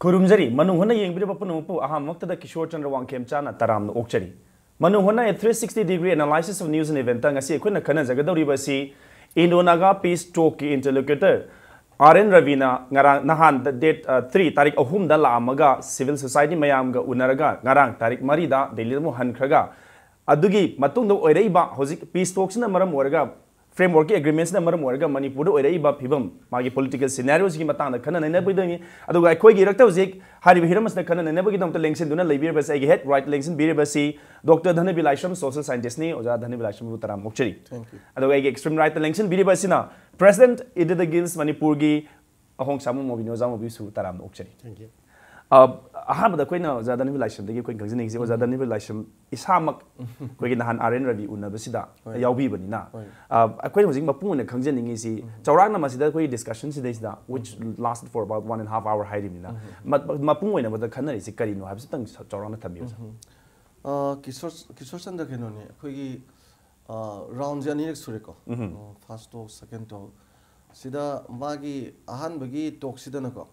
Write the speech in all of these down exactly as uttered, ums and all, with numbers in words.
ꯈꯨꯔꯨꯝꯖꯔꯤ꯫ ꯃꯅꯨꯡ ꯍꯨꯠꯅ ꯌꯦꯡꯕꯤꯔꯤꯕ ꯄꯨꯝꯅꯃꯛꯄꯨ ꯑꯍꯥꯟꯕꯃꯛꯇꯗ ꯀꯤꯁꯣꯔ ꯆꯟꯗ꯭ꯔ ꯋꯥꯡꯈꯦꯝꯆꯥꯅ ꯇꯔꯥꯝꯅ ꯑꯣꯛꯆꯔꯤ꯫ ꯃꯅꯨꯡ ꯍꯨꯠꯅ A three sixty degree analysis of news and event ꯇ ꯉꯁꯤ ꯑꯩꯈꯣꯏꯅ ꯈꯟꯅꯖꯒꯗꯧꯔꯤꯕ ꯑꯁꯤ Indo Naga peace talk ꯀꯤ interlocutor R N ꯔꯕꯤꯅ ꯉꯔꯥꯡ ꯅꯍꯥꯟ date, ꯑ, three, ꯇꯥꯔꯤꯛ ꯑꯍꯨꯝꯗ ꯂꯥꯛꯑꯝꯃꯒ civil society ꯃꯌꯥꯝꯒ ꯎꯅꯔꯒ ꯉꯔꯥꯡ ꯇꯥꯔꯤꯛ ꯃꯔꯤꯗ ꯗꯦꯜꯂꯤꯗ ꯑꯃꯨꯛ ꯍꯟꯈ꯭ꯔꯒ ꯑꯗꯨꯒꯤ ꯃꯇꯨꯡꯗ ꯑꯣꯏꯔꯛꯏꯕ ꯍꯧꯖꯤꯛ peace talk ꯁꯤꯅ ꯃꯔꯝ ꯑꯣꯏꯔꯒ framework ꯀꯤ agreement ꯁꯤꯅ ꯃꯔꯝ ꯑꯣꯏꯔꯒ ꯃꯅꯤꯄꯨꯔꯗ ꯑꯣꯏꯔꯛꯏꯕ ꯐꯤꯕꯝ, ꯃꯥꯒꯤ political scenario ꯁꯤꯒꯤ ꯃꯇꯥꯡꯗ ꯈꯟꯅ ꯅꯩꯅꯕꯤꯗꯣꯏꯅꯤ꯫ ꯑꯗꯨꯒ ꯑꯩꯈꯣꯏꯒꯤ ꯏꯔꯛꯇ ꯍꯧꯖꯤꯛ ꯍꯥꯏꯔꯤꯕ ꯍꯤꯔꯝ ꯑꯁꯤꯗ ꯈꯟꯅ ꯅꯩꯅꯕꯒꯤꯗꯃꯛꯇ ꯂꯦꯡꯁꯤꯟꯗꯨꯅ ꯂꯩꯕꯤꯔꯤꯕꯁꯤ, ꯑꯩꯒꯤ head right ꯂꯦꯡꯁꯤꯟꯕꯤꯔꯤꯕꯁꯤ Doctor ꯙꯅꯕꯤ ꯂꯥꯏꯁ꯭ꯔꯝ, social scientist ꯅꯤ꯫ ꯑꯣꯖꯥ ꯙꯅꯕꯤ ꯂꯥꯏꯁ꯭ꯔꯝꯕꯨ ꯇꯔꯥꯝ ꯑꯣꯛꯆꯔꯤ꯫ Thank you. ꯑꯗꯨꯒ ꯑꯩꯒꯤ extreme right ꯇ ꯂꯦꯡꯁꯤꯟꯕꯤꯔꯤꯕꯁꯤꯅ President Idada Girls ꯃꯅꯤꯄꯨꯔꯒꯤ ꯑꯍꯣꯡ ꯁꯥꯃꯨ ꯃꯣꯕꯤꯅꯤ ꯑꯣꯖꯥ ꯃꯣꯕꯤꯁꯨ ꯇꯔꯥꯝꯅ ꯑꯣꯛꯆꯔꯤ꯫ Thank you. ꯑ, ꯑꯍꯥꯟꯕꯗ ꯑꯩꯈꯣꯏꯅ ꯑꯣꯖꯥ ꯙꯅꯕꯤ ꯂꯥꯏꯁ꯭ꯔꯝꯗꯒꯤ ꯑꯩꯈꯣꯏꯅ ꯈꯪꯖꯅꯤꯡꯉꯤꯁꯤ, ꯑꯣꯖꯥ ꯙꯅꯕꯤ ꯂꯥꯏꯁ꯭ꯔꯝ ꯏꯁꯥꯃꯛ ꯑꯩꯈꯣꯏꯒꯤ ꯅꯍꯥꯟ R N ꯔꯕꯤ ꯎꯅꯕꯁꯤꯗ ꯍꯣꯏ꯫ ꯌꯥꯎꯕꯤꯕꯅꯤꯅ, ꯍꯣꯏ꯫ ꯑ, ꯑꯩꯈꯣꯏꯅ ꯍꯧꯖꯤꯛ ꯃꯄꯨꯡ ꯑꯣꯏꯅ ꯈꯪꯖꯅꯤꯡꯉꯤꯁꯤ, ꯆꯥꯎꯔꯥꯛꯅ ꯃꯁꯤꯗ ꯑꯩꯈꯣꯏꯒꯤ discussion ꯁꯤꯗꯩꯁꯤꯗ, which lasted for about one and a half hour ꯍꯥꯏꯔꯤꯕꯅꯤꯅ, ꯃ-, ꯃꯄꯨꯡ ꯑꯣꯏꯅ ꯃꯗ ꯈꯟꯅꯔꯤꯁꯤ ꯀꯔꯤꯅꯣ ꯍꯥꯏꯕꯁꯤꯇꯪ ꯆꯥꯎꯔꯥꯛꯅ ꯊꯝꯕꯤꯌꯨ, ꯁꯥꯔ꯫ ꯑ, ꯀꯤꯁꯣꯔ ꯀꯤꯁꯣꯔ ꯆꯟꯗ꯭ꯔ ꯀꯩꯅꯣꯅꯦ, ꯑꯩꯈꯣꯏꯒꯤ, ꯑ, round ꯁꯦ ꯑꯅꯤꯔꯛ ꯁꯨꯔꯦꯀꯣ꯫ ꯎꯝ꯫ ꯑ, first talk, second talk꯫ ꯁꯤꯗ ꯃꯥꯒꯤ ꯑꯍꯥꯟꯕꯒꯤ talk ꯁꯤꯗꯅꯀꯣ,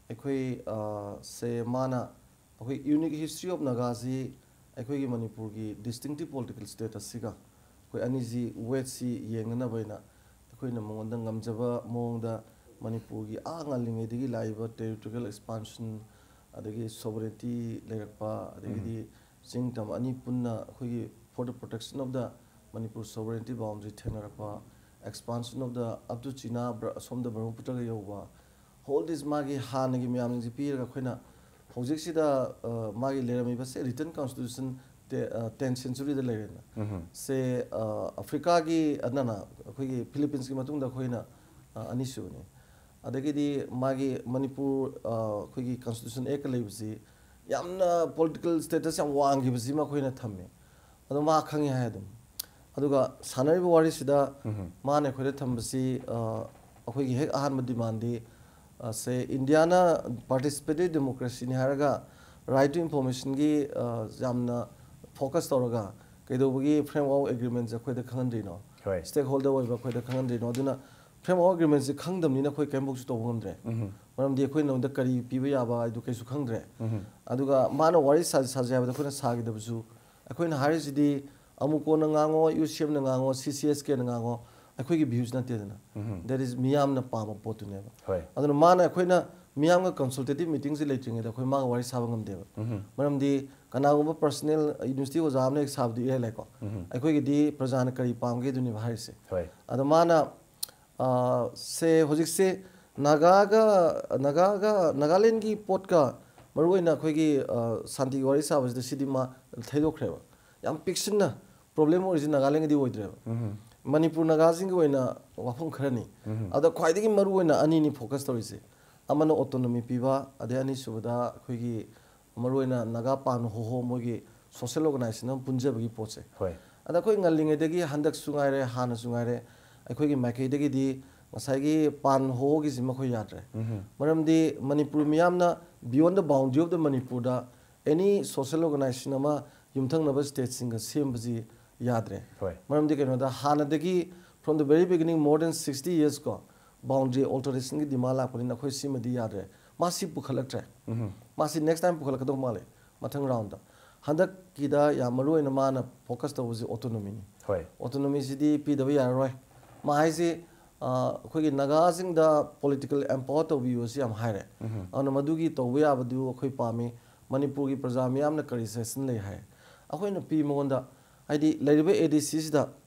ꯑꯩꯈꯣꯏ, ꯑ, ꯁꯦ ꯃꯥꯅ ꯑꯩꯈꯣꯏ unique history of Naga ꯁꯤ ꯑꯩꯈꯣꯏꯒꯤ ꯃꯅꯤꯄꯨꯔꯒꯤ distinctive political status ꯁꯤꯒ ꯑꯩꯈꯣꯏ ꯑꯅꯤꯁꯤ weight ꯁꯤ ꯌꯦꯡꯅꯅꯕ ꯍꯥꯏꯅ ꯑꯩꯈꯣꯏꯅ ꯃꯉꯣꯟꯗ ꯉꯝꯖꯕ ꯃꯑꯣꯡꯗ ꯃꯅꯤꯄꯨꯔꯒꯤ ꯑꯥ ꯉꯜꯂꯤꯉꯩꯗꯒꯤ ꯂꯥꯛꯏꯕ territorial expansion, ꯑꯗꯒꯤ sovereignty ꯂꯩꯔꯛꯄ, ꯑꯗꯒꯤꯗꯤ ꯆꯤꯡ ꯇꯝ ꯑꯅꯤ ꯄꯨꯟꯅ ꯑꯩꯈꯣꯏꯒꯤ for the protection of the Manipur sovereignty boundary ꯊꯦꯡꯅꯔꯛꯄ, expansion of the up to China, ꯕ꯭ꯔ-, ꯑꯁꯣꯝꯗ ꯕ꯭ꯔꯍꯃꯄꯨꯇ꯭ꯔꯒ ꯌꯧꯕ, all this ꯃꯥꯒꯤ ꯍꯥꯟꯅꯒꯤ ꯃꯌꯥꯝꯁꯤꯡꯁꯤ ꯄꯤꯔꯒ ꯑꯩꯈꯣꯏꯅ ꯍꯧꯖꯤꯛꯁꯤꯗ, ꯑ, ꯃꯥꯒꯤ ꯂꯩꯔꯝꯃꯤꯕꯁꯦ written constitution ꯇꯦ-, ꯑ, tenth century ꯗ ꯂꯩꯔꯦꯅ꯫ ꯁꯦ, ꯑ, ꯑꯐ꯭ꯔꯤꯀꯥꯒꯤ, ꯑ, ꯅꯅ ꯑꯩꯈꯣꯏꯒꯤ ꯐꯤꯂꯤꯄꯤꯟꯁꯀꯤ ꯃꯇꯨꯡꯗ ꯑꯩꯈꯣꯏꯅ, ꯑ, ꯑꯅꯤꯁꯨꯕꯅꯤ꯫ ꯑꯗꯒꯤꯗꯤ ꯃꯥꯒꯤ ꯃꯅꯤꯄꯨꯔ, ꯑ, ꯑꯩꯈꯣꯏꯒꯤ Constitution Act ꯀ ꯂꯩꯕꯁꯤ ꯌꯥꯝꯅ political status ꯌꯥꯝ ꯋꯥꯡꯈꯤꯕꯁꯤꯃ ꯑꯩꯈꯣꯏꯅ ꯊꯝꯃꯦ꯫ ꯑꯗꯣ ꯃꯥ ꯈꯪꯉꯤ ꯍꯥꯏ ꯑꯗꯨꯝ꯫ ꯑꯗꯨꯒ ꯁꯥꯟꯅꯔꯤꯕ ꯋꯥꯔꯤꯁꯤꯗ ꯃꯥꯅ ꯑꯩꯈꯣꯏꯗ ꯊꯝꯕꯁꯤ, ꯑ, ꯑꯩꯈꯣꯏꯒꯤ ꯍꯦꯛ ꯑꯍꯥꯟꯕ demand ꯗꯤ, ꯑ, ꯁꯦ ꯏꯟꯗꯤꯌꯥꯅ participatory democracy ꯅꯤ ꯍꯥꯏꯔꯒ right to information ꯒꯤ, ꯑ, ꯌꯥꯝꯅ focus ꯇꯧꯔꯒ ꯀꯩꯗꯧꯕꯒꯤ framework agreement ꯁꯦ ꯑꯩꯈꯣꯏꯗ ꯈꯪꯍꯟꯗ꯭ꯔꯤꯅꯣ? ꯍꯣꯏ꯫ Stakeholder ꯑꯣꯏꯕ ꯑꯩꯈꯣꯏꯗ ꯈꯪꯍꯟꯗ꯭ꯔꯤꯅꯣ? ꯑꯗꯨꯅ ꯐ꯭ꯔꯦꯝꯋꯥꯔꯛ ꯑꯦꯒ꯭ꯔꯤꯃꯦꯟꯁꯤ ꯈꯪꯗꯕꯅꯤꯅ ꯑꯩꯈꯣꯏ ꯀꯔꯤꯝꯐꯥꯎꯁꯨ ꯇꯧꯕ ꯉꯝꯗ꯭ꯔꯦ꯫ ꯃꯔꯝꯗꯤ ꯑꯩꯈꯣꯏ ꯅꯉꯣꯟꯗ ꯀꯔꯤ ꯄꯤꯕ ꯌꯥꯕ ꯍꯥꯏꯗꯨ ꯀꯩꯁꯨ ꯈꯪꯗ꯭ꯔꯦ꯫ ꯑꯗꯨꯒ ꯃꯥꯅ ꯋꯥꯔꯤ ꯁꯥꯁꯤ ꯁꯥꯁꯤ ꯍꯥꯏꯕꯗ ꯑꯩꯈꯣꯏꯅ ꯁꯥꯈꯤꯗꯕꯁꯨ, ꯑꯩꯈꯣꯏꯅ ꯍꯥꯏꯔꯤꯁꯤꯗꯤ ꯑꯃꯨꯛ ꯀꯣꯟꯅ ꯉꯥꯡꯉꯣ, ꯌꯨ ꯁꯤ ꯑꯦꯝꯅ ꯉꯥꯡꯉꯣ, ꯁꯤ ꯁꯤ ꯑꯦꯁ ꯀꯦꯅ ꯉꯥꯡꯉꯣ, ꯑꯩꯈꯣꯏꯒꯤ ꯚ꯭ꯌꯨꯁ ꯅꯠꯇꯦꯗꯅ꯫ That is ꯃꯤꯌꯥꯝꯅ ꯄꯥꯝꯕ ꯄꯣꯠꯇꯨꯅꯦꯕ꯫ ꯍꯣꯏ꯫ ꯑꯗꯨꯅ ꯃꯥꯅ ꯑꯩꯈꯣꯏꯅ ꯃꯤꯌꯥꯝꯒ consultative meetingꯁꯦ ꯂꯩꯇ꯭ꯔꯤꯉꯩꯗ ꯑꯩꯈꯣꯏ ꯃꯥꯒ ꯋꯥꯔꯤ ꯁꯥꯕ ꯉꯝꯗꯦꯕ꯫ ꯃꯔꯝꯗꯤ ꯀꯅꯥꯒꯨꯝꯕ personal university ꯑꯣꯖꯥ ꯑꯃꯅ ꯍꯦꯛ ꯁꯥꯕꯗꯤ ꯏꯔꯥꯏ ꯂꯥꯏꯀꯣ꯫ ꯑꯩꯈꯣꯏꯒꯤꯗꯤ ꯄ꯭ꯔꯖꯥꯅ ꯀꯔꯤ ꯄꯥꯝꯒꯦ ꯑꯗꯨꯅꯦꯕ ꯍꯥꯏꯔꯤꯁꯦ꯫ ꯍꯣꯏ꯫ ꯑꯗꯣ ꯃꯥꯅ ꯑ, ꯁꯦ ꯍꯧꯖꯤꯛꯁꯦ ꯅꯥꯒꯥꯒ ꯅꯥꯒꯥꯒ ꯅꯥꯒꯥꯂꯦꯟꯒꯤ ꯄꯣꯠꯀ ꯃꯔꯨꯑꯣꯏꯅ ꯑꯩꯈꯣꯏꯒꯤ, ꯑ, ꯁꯥꯟꯇꯤꯒꯤ ꯋꯥꯔꯤ ꯁꯥꯕꯁꯤꯗ ꯁꯤꯗꯤ ꯃꯥ ꯊꯩꯗꯣꯛꯈ꯭ꯔꯦꯕ꯫ ꯌꯥꯝ ꯄꯤꯛꯁꯤꯟꯅ ꯄ꯭ꯔꯣꯕ꯭ꯂꯦꯝ ꯑꯣꯏꯔꯤꯁꯤ ꯅꯥꯒꯥꯂꯦꯟꯒꯗꯤ ꯑꯣꯏꯗ꯭ꯔꯦꯕ꯫ ꯃꯅꯤꯄꯨꯔ ꯅꯥꯒꯥꯁꯤꯡꯒꯤ ꯑꯣꯏꯅ ꯋꯥꯐꯝ ꯈꯔꯅꯤ꯫ ꯑꯗ ꯈ꯭ꯋꯥꯏꯗꯒꯤ ꯃꯔꯨꯑꯣꯏꯅ ꯑꯅꯤꯅꯤ ꯐꯣꯀꯁ ꯇꯧꯔꯤꯁꯦ꯫ ꯑꯃꯅ ꯑꯣꯇꯣꯅꯣꯃꯤ ꯄꯤꯕ, ꯑꯗꯩ ꯑꯅꯤꯁꯨꯕꯗ ꯑꯩꯈꯣꯏꯒꯤ ꯃꯔꯨꯑꯣꯏꯅ ꯅꯥꯒꯥ ꯄꯥꯟ ꯍꯣꯍꯣ ꯃꯣꯏꯒꯤ ꯁꯣꯁꯦꯜ ꯑꯣꯔꯒꯅꯥꯏꯖꯦꯁꯟ ꯑꯃ ꯄꯨꯟꯖꯕꯒꯤ ꯄꯣꯠꯁꯦ꯫ ꯍꯣꯏ꯫ ꯑꯗ ꯑꯩꯈꯣꯏ ꯉꯜꯂꯤꯉꯩꯗꯒꯤ ꯍꯟꯗꯛꯁꯨ ꯉꯥꯏꯔꯦ, ꯍꯥꯟꯅꯁꯨ ꯉꯥꯏꯔꯦ, ꯑꯩꯈꯣꯏꯒꯤ ꯃꯥꯏꯀꯩꯗꯒꯤꯗꯤ ꯉꯁꯥꯏꯒꯤ ꯄꯥꯟ ꯍꯣꯍꯣꯒꯤꯁꯤ ꯃꯈꯣꯏ ꯌꯥꯗ꯭ꯔꯦ꯫ ꯃꯔꯝꯗꯤ ꯃꯅꯤꯄꯨꯔ ꯃꯤꯌꯥꯝꯅ beyond the boundary of the ꯃꯅꯤꯄꯨꯔꯗ any social organization ꯑꯃ ꯌꯨꯝꯊꯪꯅꯕ ꯁ꯭ꯇꯦꯠꯁꯤꯡꯒ ꯁꯦꯝꯕꯁꯤ ꯌꯥꯗ꯭ꯔꯦ꯫ ꯍꯣꯏ꯫ ꯃꯔꯝꯗꯤ ꯀꯩꯅꯣꯗ ꯍꯥꯟꯅꯗꯒꯤ from the very beginning more than sixty years ꯀꯣ, boundary alternationꯒꯤ demand ꯂꯥꯛꯄꯅꯤꯅ ꯑꯩꯈꯣꯏ ꯁꯤꯃꯗꯤ ꯌꯥꯗ꯭ꯔꯦ꯫ ꯃꯥ ꯁꯤ ꯄꯨꯈꯠꯂꯛꯇ꯭ꯔꯦ꯫ ꯃꯥꯁꯤ next time ꯄꯨꯈꯠꯂꯛꯀꯗꯧ ꯃꯥꯜꯂꯦ, ꯃꯊꯪ ꯔꯥꯎꯟꯗ꯫ ꯍꯟꯗꯛꯀꯤꯗ ꯌꯥꯝ ꯃꯔꯨ ꯑꯣꯏꯅ ꯃꯥꯅ ꯐꯣꯀꯁ ꯇꯧꯕꯁꯤ ꯑꯣꯇꯣꯅꯣꯃꯤꯅꯤ꯫ ꯍꯣꯏ꯫ ꯑꯣꯇꯣꯅꯣꯃꯤꯁꯤꯗꯤ ꯄꯤꯗꯕ ꯌꯥꯔꯔꯣꯏ꯫ ꯃꯥ ꯍꯥꯏꯁꯤ, ꯑ, ꯑꯩꯈꯣꯏꯒꯤ ꯅꯥꯒꯥꯁꯤꯡꯗ ꯄꯣꯂꯤꯇꯤꯀꯦꯜ ꯑꯦꯝꯄꯥꯋꯔ ꯇꯧꯕꯤꯌꯨ ꯑꯁꯤ ꯌꯥꯝ ꯍꯥꯏꯔꯦ꯫ ꯑꯗꯨꯅ ꯃꯗꯨꯒꯤ ꯇꯧꯕ ꯌꯥꯕꯗꯨ ꯑꯩꯈꯣꯏ ꯄꯥꯝꯃꯤ꯫ ꯃꯅꯤꯄꯨꯔꯒꯤ ꯄ꯭ꯔꯖꯥ ꯃꯤꯌꯥꯝꯅ ꯀꯔꯤ ꯁꯖꯦꯁꯟ ꯂꯩ ꯍꯥꯏ? ꯑꯩꯈꯣꯏꯅ ꯄꯤ ꯃꯉꯣꯟꯗ, ꯍꯥꯏꯗꯤ ꯂꯩꯔꯤꯕ ꯑꯦ ꯗꯤ ꯁꯤꯁꯤꯗ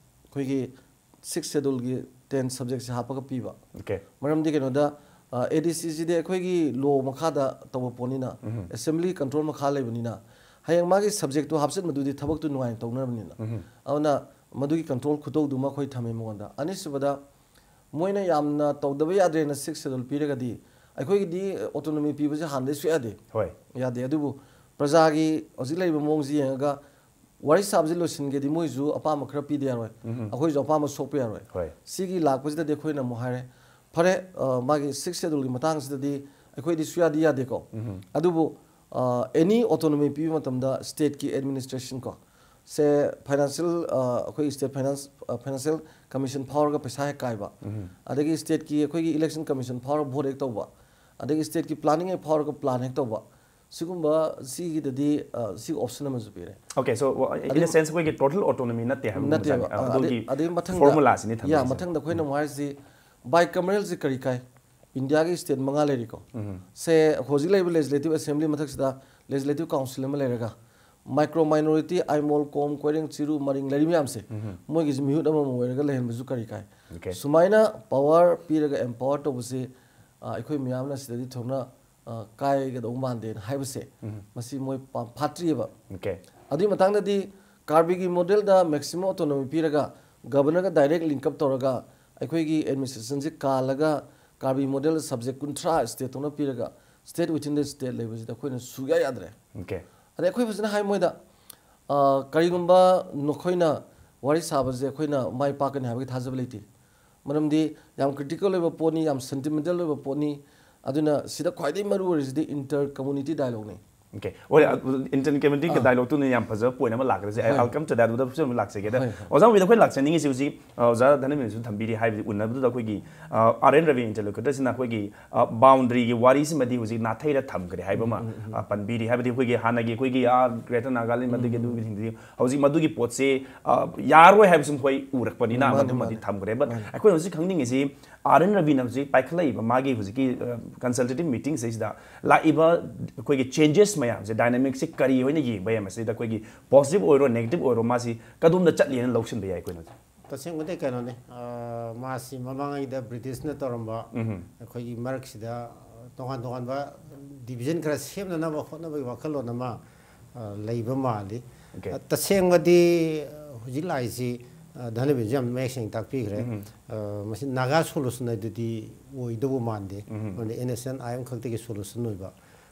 ꯑꯩꯈꯣꯏꯒꯤ ꯁꯤꯛꯁ ꯁꯦꯗꯨꯜꯒꯤ ꯇꯦꯟ ꯁꯕꯖꯦꯛꯁꯦ ꯍꯥꯞꯄꯒ ꯄꯤꯕ꯫ ꯑꯣꯀꯦ꯫ ꯃꯔꯝꯗꯤ ꯀꯩꯅꯣꯗ, ꯑ, ꯑꯦ ꯗꯤ ꯁꯤꯁꯤꯗꯤ ꯑꯩꯈꯣꯏꯒꯤ ꯂꯣ ꯃꯈꯥꯗ ꯇꯧꯕ ꯄꯣꯠꯅꯤꯅ, ꯑꯦꯁꯦꯝꯕ꯭ꯂꯤ ꯀꯟꯇ꯭ꯔꯣꯜ ꯃꯈꯥ ꯂꯩꯕꯅꯤꯅ, ꯍꯌꯦꯡ ꯃꯥꯒꯤ ꯁꯕꯖꯦꯛꯇꯨ ꯍꯥꯞꯆꯤꯟꯕꯗꯨꯗꯤ ꯊꯕꯛꯇꯨ ꯅꯨꯡꯉꯥꯏꯅ ꯇꯧꯅꯕꯅꯤꯅ꯫ ꯑꯗꯨꯅ ꯃꯗꯨꯒꯤ ꯀꯟꯇ꯭ꯔꯣꯜ ꯈꯨꯇꯧꯗꯨꯃ ꯑꯩꯈꯣꯏ ꯊꯝꯃꯤ ꯃꯉꯣꯟꯗ꯫ ꯑꯅꯤꯁꯨꯕꯗ, ꯃꯣꯏꯅ ꯌꯥꯝꯅ ꯇꯧꯗꯕ ꯌꯥꯗ꯭ꯔꯦꯅ ꯁꯤꯛꯁ ꯁꯦꯗꯨꯜ ꯄꯤꯔꯒꯗꯤ, ꯑꯩꯈꯣꯏꯒꯤꯗꯤ ꯑꯣꯇꯣꯅꯣꯃꯤ ꯄꯤꯕꯁꯦ ꯍꯥꯟꯅꯗꯩ ꯁꯨꯛꯌꯥ ꯌꯥꯗꯦ꯫ ꯍꯣꯏ꯫ ꯌꯥꯗꯦ꯫ ꯑꯗꯨꯕꯨ ꯄ꯭ꯔꯖꯥꯒꯤ ꯍꯧꯖꯤꯛ ꯂꯩꯔꯤꯕ ꯃꯑꯣꯡꯁꯤ ꯌꯦꯡꯉꯒ ꯋꯥꯔꯤ ꯁꯥꯕꯁꯤ ꯂꯣꯏꯁꯤꯟꯒꯦꯗꯤ ꯃꯣꯏꯁꯨ ꯑꯄꯥꯝꯕ ꯈꯔ ꯄꯤꯗ ꯌꯥꯔꯣꯏ, ꯑꯩꯈꯣꯏꯁꯨ ꯑꯄꯥꯝꯕ ꯁꯣꯛꯄ ꯌꯥꯔꯣꯏ꯫ ꯍꯣꯏ꯫ ꯁꯤꯒꯤ ꯂꯥꯛꯄꯁꯤꯗꯗꯤ ꯑꯩꯈꯣꯏꯅ ꯑꯃꯨꯛ ꯍꯥꯏꯔꯦ, ꯐꯔꯦ, ꯑ, ꯃꯥꯒꯤ ꯁꯤꯛꯁ ꯁꯦꯗꯨꯜꯒꯤ ꯃꯇꯥꯡꯁꯤꯗꯗꯤ ꯑꯩꯈꯣꯏꯗꯤ ꯁꯨꯌꯥꯗꯤ ꯌꯥꯗꯦꯀꯣ꯫ ꯑꯗꯨꯕꯨ, ꯑ, any autonomy ꯄꯤꯕ ꯃꯇꯝꯗ ꯁ꯭ꯇꯦꯠꯀꯤ ꯑꯦꯗꯃꯤꯅꯤꯁꯇ꯭ꯔꯦꯁꯟ ꯀꯣ, ꯁꯦ ꯐꯥꯏꯅꯥꯟꯁꯤꯌꯦꯜ ꯑꯩꯈꯣꯏ ꯁ꯭ꯇꯦꯠ ꯐꯥꯏꯅꯥꯟꯁ ꯐꯥꯏꯅꯥꯟꯁꯤꯌꯦꯜ ꯀꯃꯤꯁꯟ ꯐꯥꯎꯔꯒ ꯄꯩꯁꯥ ꯍꯦꯛ ꯀꯥꯏꯕ, ꯑꯗꯒꯤ ꯁ꯭ꯇꯦꯠꯀꯤ ꯑꯩꯈꯣꯏꯒꯤ ꯏꯂꯦꯛꯁꯟ ꯀꯃꯤꯁꯟ ꯐꯥꯎꯔꯒ ꯚꯣꯠ ꯍꯦꯛ ꯇꯧꯕ, ꯑꯗꯒꯤ ꯁ꯭ꯇꯦꯠꯀꯤ ꯄ꯭ꯂꯥꯅꯤꯡ ꯍꯦꯛ ꯐꯥꯎꯔꯒ ꯄ꯭ꯂꯥꯟ ꯍꯦꯛ ꯇꯧꯕ, ꯁꯤꯒꯨꯝꯕ ꯁꯤꯒꯤꯗꯗꯤ ꯑ, ꯁꯤ ꯑꯣꯞꯁꯟ ꯑꯃꯁꯨ ꯄꯤꯔꯦ꯫ Okay, so in a sense ꯑꯩꯈꯣꯏꯒꯤ total autonomy ꯅꯠꯇꯦ ꯍꯥꯏꯕ ꯅꯠꯇꯦꯕ꯫ ꯑꯗꯨꯒꯤ ꯑꯗꯩ ꯃꯊꯪꯗ formula ꯁꯤꯅꯤ ꯌꯥ ꯊꯝꯃꯤꯁꯦ꯫ ꯃꯊꯪꯗ ꯑꯩꯈꯣꯏꯅ ꯑꯃꯨꯛ ꯍꯥꯏꯔꯤꯁꯤ, ꯕꯥꯏ ꯀꯃꯔꯦꯜꯁꯤ ꯀꯔꯤ ꯀꯥꯏ? ꯏꯟꯗꯤꯌꯥꯒꯤ ꯁ꯭ꯇꯦꯠ ꯃꯉꯥ ꯂꯩꯔꯤꯀꯣ꯫ ꯁꯦ ꯍꯧꯖꯤꯛ ꯂꯩꯔꯤꯕ ꯂꯦꯖꯤꯁꯂꯦꯇꯤꯚ ꯑꯦꯁꯦꯝꯕ꯭ꯂꯤ ꯃꯊꯛꯁꯤꯗ ꯂꯦꯖꯤꯁꯂꯦꯇꯤꯚ ꯀꯥꯎꯟꯁꯤꯜ ꯑꯃ ꯂꯩꯔꯒ, ꯃꯥꯏꯀ꯭ꯔꯣ ꯃꯥꯏꯅꯣꯔꯤꯇꯤ, ꯑꯥꯏꯃꯣꯜ, ꯀꯣꯝ, ꯀꯣꯏꯔꯦꯡ, ꯆꯤꯔꯨ, ꯃꯔꯤꯡ ꯂꯩꯔꯤ ꯃꯌꯥꯝꯁꯦ, ꯃꯣꯏꯒꯤꯁꯤ ꯃꯤꯍꯨꯠ ꯑꯃꯃꯝ ꯑꯣꯏꯔꯒ ꯂꯩꯍꯟꯕꯁꯨ ꯀꯔꯤ ꯀꯥꯏ? Okay. ꯁꯨꯃꯥꯏꯅ ꯄꯋꯥꯔ ꯄꯤꯔꯒ ꯑꯦꯝꯄꯥꯋꯔ ꯇꯧꯕꯁꯤ, ꯑ, ꯑꯩꯈꯣꯏ ꯃꯤꯌꯥꯝꯅ ꯁꯤꯗꯗꯤ ꯊꯣꯏꯅ ꯑ, ꯀꯥꯏꯒꯗꯧ ꯃꯥꯟꯗꯦꯅ ꯍꯥꯏꯕꯁꯦ, ꯃꯁꯤ ꯃꯣꯏ ꯄꯥꯝ ꯐꯥꯠꯇ꯭ꯔꯤꯑꯕ꯫ Okay. ꯑꯗꯨꯒꯤ ꯃꯇꯥꯡꯗꯗꯤ ꯀꯥꯔꯕꯤꯒꯤ ꯃꯣꯗꯦꯜꯗ ꯃꯦꯛꯁꯤꯃꯝ ꯑꯣꯇꯣꯅꯣꯃꯤ ꯄꯤꯔꯒ ꯒꯕꯔꯅꯔꯒ ꯗꯥꯏꯔꯦꯛ ꯂꯤꯡꯀꯞ ꯇꯧꯔꯒ ꯑꯩꯈꯣꯏꯒꯤ ꯑꯦꯗꯃꯤꯅꯤꯁꯇ꯭ꯔꯦꯁꯟꯁꯤ ꯀꯥꯜꯂꯒ ꯀꯥꯔꯕꯤ ꯃꯣꯗꯦꯜꯗ ꯁꯕꯖꯦꯛ ꯀꯨꯟꯊ꯭ꯔꯥ ꯁ꯭ꯇꯦꯠꯇꯧꯅ ꯄꯤꯔꯒ state within the state ꯂꯩꯕꯁꯤꯗ ꯑꯩꯈꯣꯏꯅ ꯁꯨꯌꯥ ꯌꯥꯗ꯭ꯔꯦ꯫ Okay. ꯑꯗꯩ ꯑꯩꯈꯣꯏ ꯐꯖꯅ ꯍꯥꯏ ꯃꯣꯏꯗ, ꯑ, ꯀꯔꯤꯒꯨꯝꯕ ꯅꯈꯣꯏꯅ ꯋꯥꯔꯤ ꯁꯥꯕꯁꯦ ꯑꯩꯈꯣꯏꯅ ꯃꯥꯏ ꯄꯥꯛꯀꯅꯤ ꯍꯥꯏꯕꯒꯤ ꯊꯥꯖꯕ ꯂꯩꯇꯦ꯫ ꯃꯔꯝꯗꯤ ꯌꯥꯝ ꯀ꯭ꯔꯤꯇꯤꯀꯦꯜ ꯑꯣꯏꯕ ꯄꯣꯠꯅꯤ, ꯌꯥꯝ ꯁꯦꯟꯇꯤꯃꯦꯟꯇꯦꯜ ꯑꯣꯏꯕ ꯄꯣꯠꯅꯤ꯫ ꯑꯗꯨꯅ ꯁꯤꯗ ꯈ꯭ꯋꯥꯏꯗꯒꯤ ꯃꯔꯨ ꯑꯣꯏꯔꯤꯁꯤꯗꯤ ꯏꯟꯇꯔ ꯀꯝꯃꯨꯅꯤꯇꯤ ꯗꯥꯏꯂꯣꯒꯅꯤ꯫ Okay. ꯍꯣꯏ, ꯏꯟꯇꯔ ꯀꯝꯃꯨꯅꯤꯇꯤꯒꯤ ꯗꯥꯏꯂꯣꯒꯇꯨꯅ ꯌꯥꯝ ꯐꯖꯕ ꯄꯣꯏꯟ ꯑꯃ ꯂꯥꯛꯈ꯭ꯔꯦ꯫ ꯍꯣꯏ꯫ I'll come to that, ꯑꯗꯨꯗ ꯑꯃꯨꯛ ꯂꯥꯛꯆꯒꯦꯗ꯫ ꯍꯣꯏ, ꯍꯣꯏ꯫ ꯑꯣꯖꯥ ꯃꯨꯕꯤꯗ ꯑꯩꯈꯣꯏ ꯂꯥꯛꯆꯅꯤꯡꯉꯤꯁꯤ ꯍꯧꯖꯤꯛ, ꯑ, ꯑꯣꯖꯥ ꯙꯅꯕꯤꯅꯁꯨ ꯊꯝꯕꯤꯔꯤ, ꯍꯥꯏꯕꯗꯤ ꯎꯅꯕꯗꯨꯗ ꯑꯩꯈꯣꯏꯒꯤ, ꯑ, R N Ravi interlocutor ꯁꯤꯅ ꯑꯩꯈꯣꯏꯒꯤ, ꯑ, ꯕꯥꯎꯟꯗꯔꯤꯒꯤ ꯋꯥꯔꯤꯁꯤꯃꯗꯤ ꯍꯧꯖꯤꯛ ꯅꯥꯊꯩꯔ ꯊꯝꯈ꯭ꯔꯦ ꯍꯥꯏꯕ ꯑꯃ, ꯑ, ꯄꯟꯕꯤꯔꯤ꯫ ꯍꯥꯏꯕꯗꯤ ꯑꯩꯈꯣꯏꯒꯤ ꯍꯥꯟꯅꯒꯤ ꯑꯩꯈꯣꯏꯒꯤ, ꯑ, Greater Nagaland ꯃꯗꯨꯒꯤ ꯑꯗꯨꯒꯤꯁꯤꯡꯗꯨꯗꯤ ꯍꯧꯖꯤꯛ ꯃꯗꯨꯒꯤ ꯄꯣꯠꯁꯦ, ꯑ, ꯌꯥꯔꯣꯏ ꯍꯥꯏꯕꯁꯤ ꯃꯈꯣꯏ ꯎꯔꯛꯄꯅꯤꯅ ꯃꯥꯅꯤ, ꯃꯗꯨꯃꯗꯤ ꯃꯥꯅꯤ꯫ ꯊꯝꯈ꯭ꯔꯦ꯫ But ꯃꯥꯅꯤ꯫ ꯑꯩꯈꯣꯏꯅ ꯍꯧꯖꯤꯛ ꯈꯪꯅꯤꯡꯉꯤꯁꯤ, R N Ravi ꯅ ꯍꯧꯖꯤꯛ ꯄꯥꯏꯈꯠꯂꯛꯏꯕ ꯃꯥꯒꯤ ꯍꯧꯖꯤꯛꯀꯤ, ꯑ, consultative meeting ꯁꯤꯗꯩꯁꯤꯗ ꯂꯥꯛꯏꯕ ꯑꯩꯈꯣꯏꯒꯤ changes ꯃꯌꯥꯝꯁꯦ, dynamic ꯁꯦ ꯀꯔꯤ ꯑꯣꯏꯅ ꯌꯦꯡꯕ ꯌꯥꯏ? ꯃꯁꯤꯗ ꯑꯩꯈꯣꯏꯒꯤ positive ꯑꯣꯏꯔꯣ, negative ꯑꯣꯏꯔꯣ, ꯃꯥꯁꯤ ꯀꯗꯣꯝꯗ ꯆꯠꯂꯤꯅ ꯂꯧꯁꯤꯟꯕ ꯌꯥꯏ ꯑꯩꯈꯣꯏꯅ? ꯇꯁꯦꯡꯕꯗꯤ ꯀꯩꯅꯣꯅꯤ, ꯑ, ꯃꯥꯁꯤ ꯃꯃꯥꯡꯉꯩꯗ ꯕ꯭ꯔꯤꯇꯤꯁꯅ ꯇꯧꯔꯝꯕ ꯑꯩꯈꯣꯏꯒꯤ ꯃꯔꯛꯁꯤꯗ, ꯑ, ꯇꯣꯉꯥꯟ ꯇꯣꯉꯥꯟꯕ division ꯈꯔ ꯁꯦꯝꯅꯅꯕ ꯍꯣꯠꯅꯕꯒꯤ ꯋꯥꯈꯜꯂꯣꯟ ꯑꯃ, ꯑ, ꯂꯩꯕ ꯃꯥꯜꯂꯤ꯫ Okay. ꯑ, ꯇꯁꯦꯡꯕꯗꯤ, ꯑ, ꯍꯧꯖꯤꯛ ꯂꯥꯛꯏꯁꯤ, ꯑ, ꯙꯅꯕꯤꯔꯁꯨ ꯌꯥꯝ ꯃꯌꯦꯛ ꯁꯦꯡꯅ ꯇꯥꯛꯄꯤꯈ꯭ꯔꯦ꯫ ꯑ, ꯃꯁꯤ ꯅꯥꯒꯥ solution ꯍꯥꯏꯗꯨꯗꯤ ꯑꯣꯏꯗꯧꯕ ꯃꯥꯟꯗꯦ꯫ ꯃꯔꯝꯗꯤ N S N I M ꯈꯛꯇꯒꯤ solution ꯑꯣꯏꯕ꯫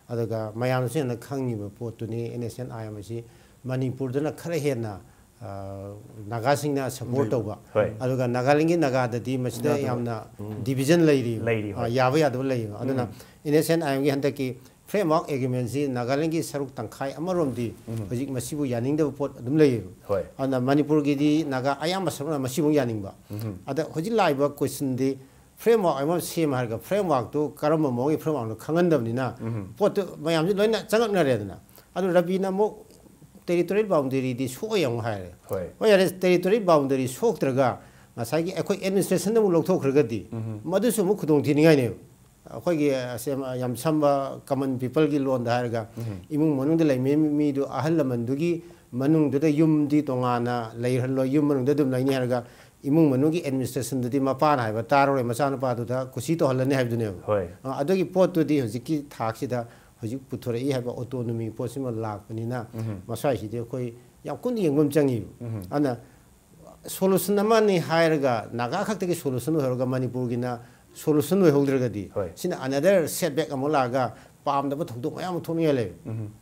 ꯑꯗꯨꯒ ꯃꯌꯥꯝꯅꯁꯨ ꯍꯦꯟꯅ ꯈꯪꯉꯤꯕ ꯄꯣꯠꯇꯨꯅꯤ, N S N I M ꯑꯁꯤ ꯃꯅꯤꯄꯨꯔꯗꯅ ꯈꯔ ꯍꯦꯟꯅ, ꯑ, ꯅꯥꯒꯥꯁꯤꯡꯅ support ꯇꯧꯕ꯫ ꯍꯣꯏ꯫ ꯑꯗꯨꯒ ꯅꯥꯒꯥꯂꯦꯟꯒꯤ ꯅꯥꯒꯥꯗꯗꯤ ꯃꯁꯤꯗ ꯌꯥꯗꯕ꯫ ꯌꯥꯝꯅ division ꯂꯩꯔꯤꯕ꯫ ꯂꯩꯔꯤ, ꯍꯣꯏ꯫ ꯑ, ꯌꯥꯕ ꯌꯥꯗꯕ ꯂꯩꯔꯤꯕ꯫ ꯑꯗꯨꯅ N S N I M ꯒꯤ ꯍꯟꯗꯛꯀꯤ Framework Agreementꯁꯤ ꯅꯥꯒꯥꯂꯦꯟꯒꯤ ꯁꯔꯨꯛ ꯇꯪꯈꯥꯏ ꯑꯃꯔꯣꯝꯗꯤ ꯍꯧꯖꯤꯛ ꯃꯁꯤꯕꯨ ꯌꯥꯅꯤꯡꯗꯕ ꯄꯣꯠ ꯑꯗꯨꯝ ꯂꯩꯌꯦꯕ꯫ ꯍꯣꯏ꯫ ꯑꯗꯨꯅ ꯃꯅꯤꯄꯨꯔꯒꯤꯗꯤ ꯅꯥꯒꯥ ꯑꯌꯥꯝꯕ ꯁꯔꯨꯛꯅ ꯃꯁꯤꯕꯨ ꯌꯥꯅꯤꯡꯕ꯫ ꯑꯗ ꯍꯧꯖꯤꯛ ꯂꯥꯛꯏꯕ questionꯗꯤ framework ꯑꯃ ꯁꯦꯝ ꯍꯥꯏꯔꯒ frameworkꯇꯨ ꯀꯔꯝꯕ ꯃꯑꯣꯡꯒꯤ frameworkꯅꯣ ꯈꯪꯍꯟꯗꯕꯅꯤꯅ ꯄꯣꯠꯇꯨ ꯃꯌꯥꯝꯁꯤ ꯂꯣꯏꯅ ꯆꯪꯉꯛꯅꯔꯦꯗꯅ꯫ ꯑꯗꯨ ꯔꯕꯤꯅ ꯑꯃꯨꯛ territorial boundaryꯗꯤ ꯁꯣꯛꯑꯦ ꯑꯃꯨꯛ ꯍꯥꯏꯔꯦ꯫ ꯍꯣꯏ꯫ ꯍꯣꯏ, ꯌꯥꯔꯦ, territorial boundaryꯁꯣꯛꯇ꯭ꯔꯒ ꯉꯁꯥꯏꯒꯤ ꯑꯩꯈꯣꯏ administrationꯗ ꯑꯃꯨꯛ ꯂꯧꯊꯣꯛꯈ꯭ꯔꯒꯗꯤ ꯃꯗꯨꯁꯨ ꯑꯃꯨꯛ ꯈꯨꯗꯣꯡ ꯊꯤꯅꯤꯡꯉꯥꯏꯅꯦꯕ꯫ ꯑꯩꯈꯣꯏꯒꯤ ꯑꯁꯦꯝ-, ꯌꯥꯝ ꯁꯝꯕ common peopleꯒꯤ ꯂꯣꯟꯗ ꯍꯥꯏꯔꯒ ꯏꯃꯨꯡ ꯃꯅꯨꯡꯗ ꯂꯩꯃꯤ ꯃꯤꯗꯨ ꯑꯍꯜ ꯂꯃꯟꯗꯨꯒꯤ ꯃꯅꯨꯡꯗꯨꯗ ꯌꯨꯝꯗꯤ ꯇꯣꯉꯥꯟꯅ ꯂꯩꯍꯜꯂꯣꯏ, ꯌꯨꯝ ꯃꯅꯨꯡꯗ ꯑꯗꯨꯝ ꯂꯩꯅꯤ ꯍꯥꯏꯔꯒ ꯏꯃꯨꯡ ꯃꯅꯨꯡꯒꯤ administrationꯗꯨꯗꯤ ꯃꯄꯥꯅ ꯍꯥꯏꯕ ꯇꯥꯔꯔꯣꯏ, ꯃꯆꯥꯅꯨꯄꯥꯗꯨꯗ ꯀꯨꯁꯤ ꯇꯧꯍꯜꯂꯅꯤ ꯍꯥꯏꯕꯗꯨꯅꯦꯕ꯫ ꯍꯣꯏ꯫ ꯑ, ꯑꯗꯨꯒꯤ ꯄꯣꯠꯇꯨꯗꯤ ꯍꯧꯖꯤꯛꯀꯤ ꯊꯥꯛꯁꯤꯗ ꯍꯧꯖꯤꯛ ꯄꯨꯊꯣꯔꯛꯏ ꯍꯥꯏꯕ autonomy ꯄꯣꯠꯁꯤꯃ ꯂꯥꯛꯄꯅꯤꯅ ꯃꯁ꯭ꯋꯥꯏꯁꯤꯗꯤ ꯑꯩꯈꯣꯏ ꯌꯥꯝ ꯀꯨꯟꯅ ꯌꯦꯡꯕ ꯑꯃ ꯆꯪꯉꯤꯕ꯫ ꯑꯗꯨꯅ solution ꯑꯃꯅꯤ ꯍꯥꯏꯔꯒ ꯅꯥꯒꯥ ꯈꯛꯇꯒꯤ solution ꯑꯣꯏꯍꯧꯔꯒ ꯃꯅꯤꯄꯨꯔꯒꯤꯅ solution ꯑꯣꯏꯍꯧꯗ꯭ꯔꯒꯗꯤ ꯍꯣꯏ꯫ ꯁꯤꯅ another setback ꯑꯃꯨꯛ ꯂꯥꯛꯑꯒ ꯄꯥꯝꯗꯕ ꯊꯧꯗꯣꯛ ꯃꯌꯥꯝ ꯑꯃ ꯊꯣꯛꯅꯤꯡꯉꯥꯏ ꯂꯩꯕ꯫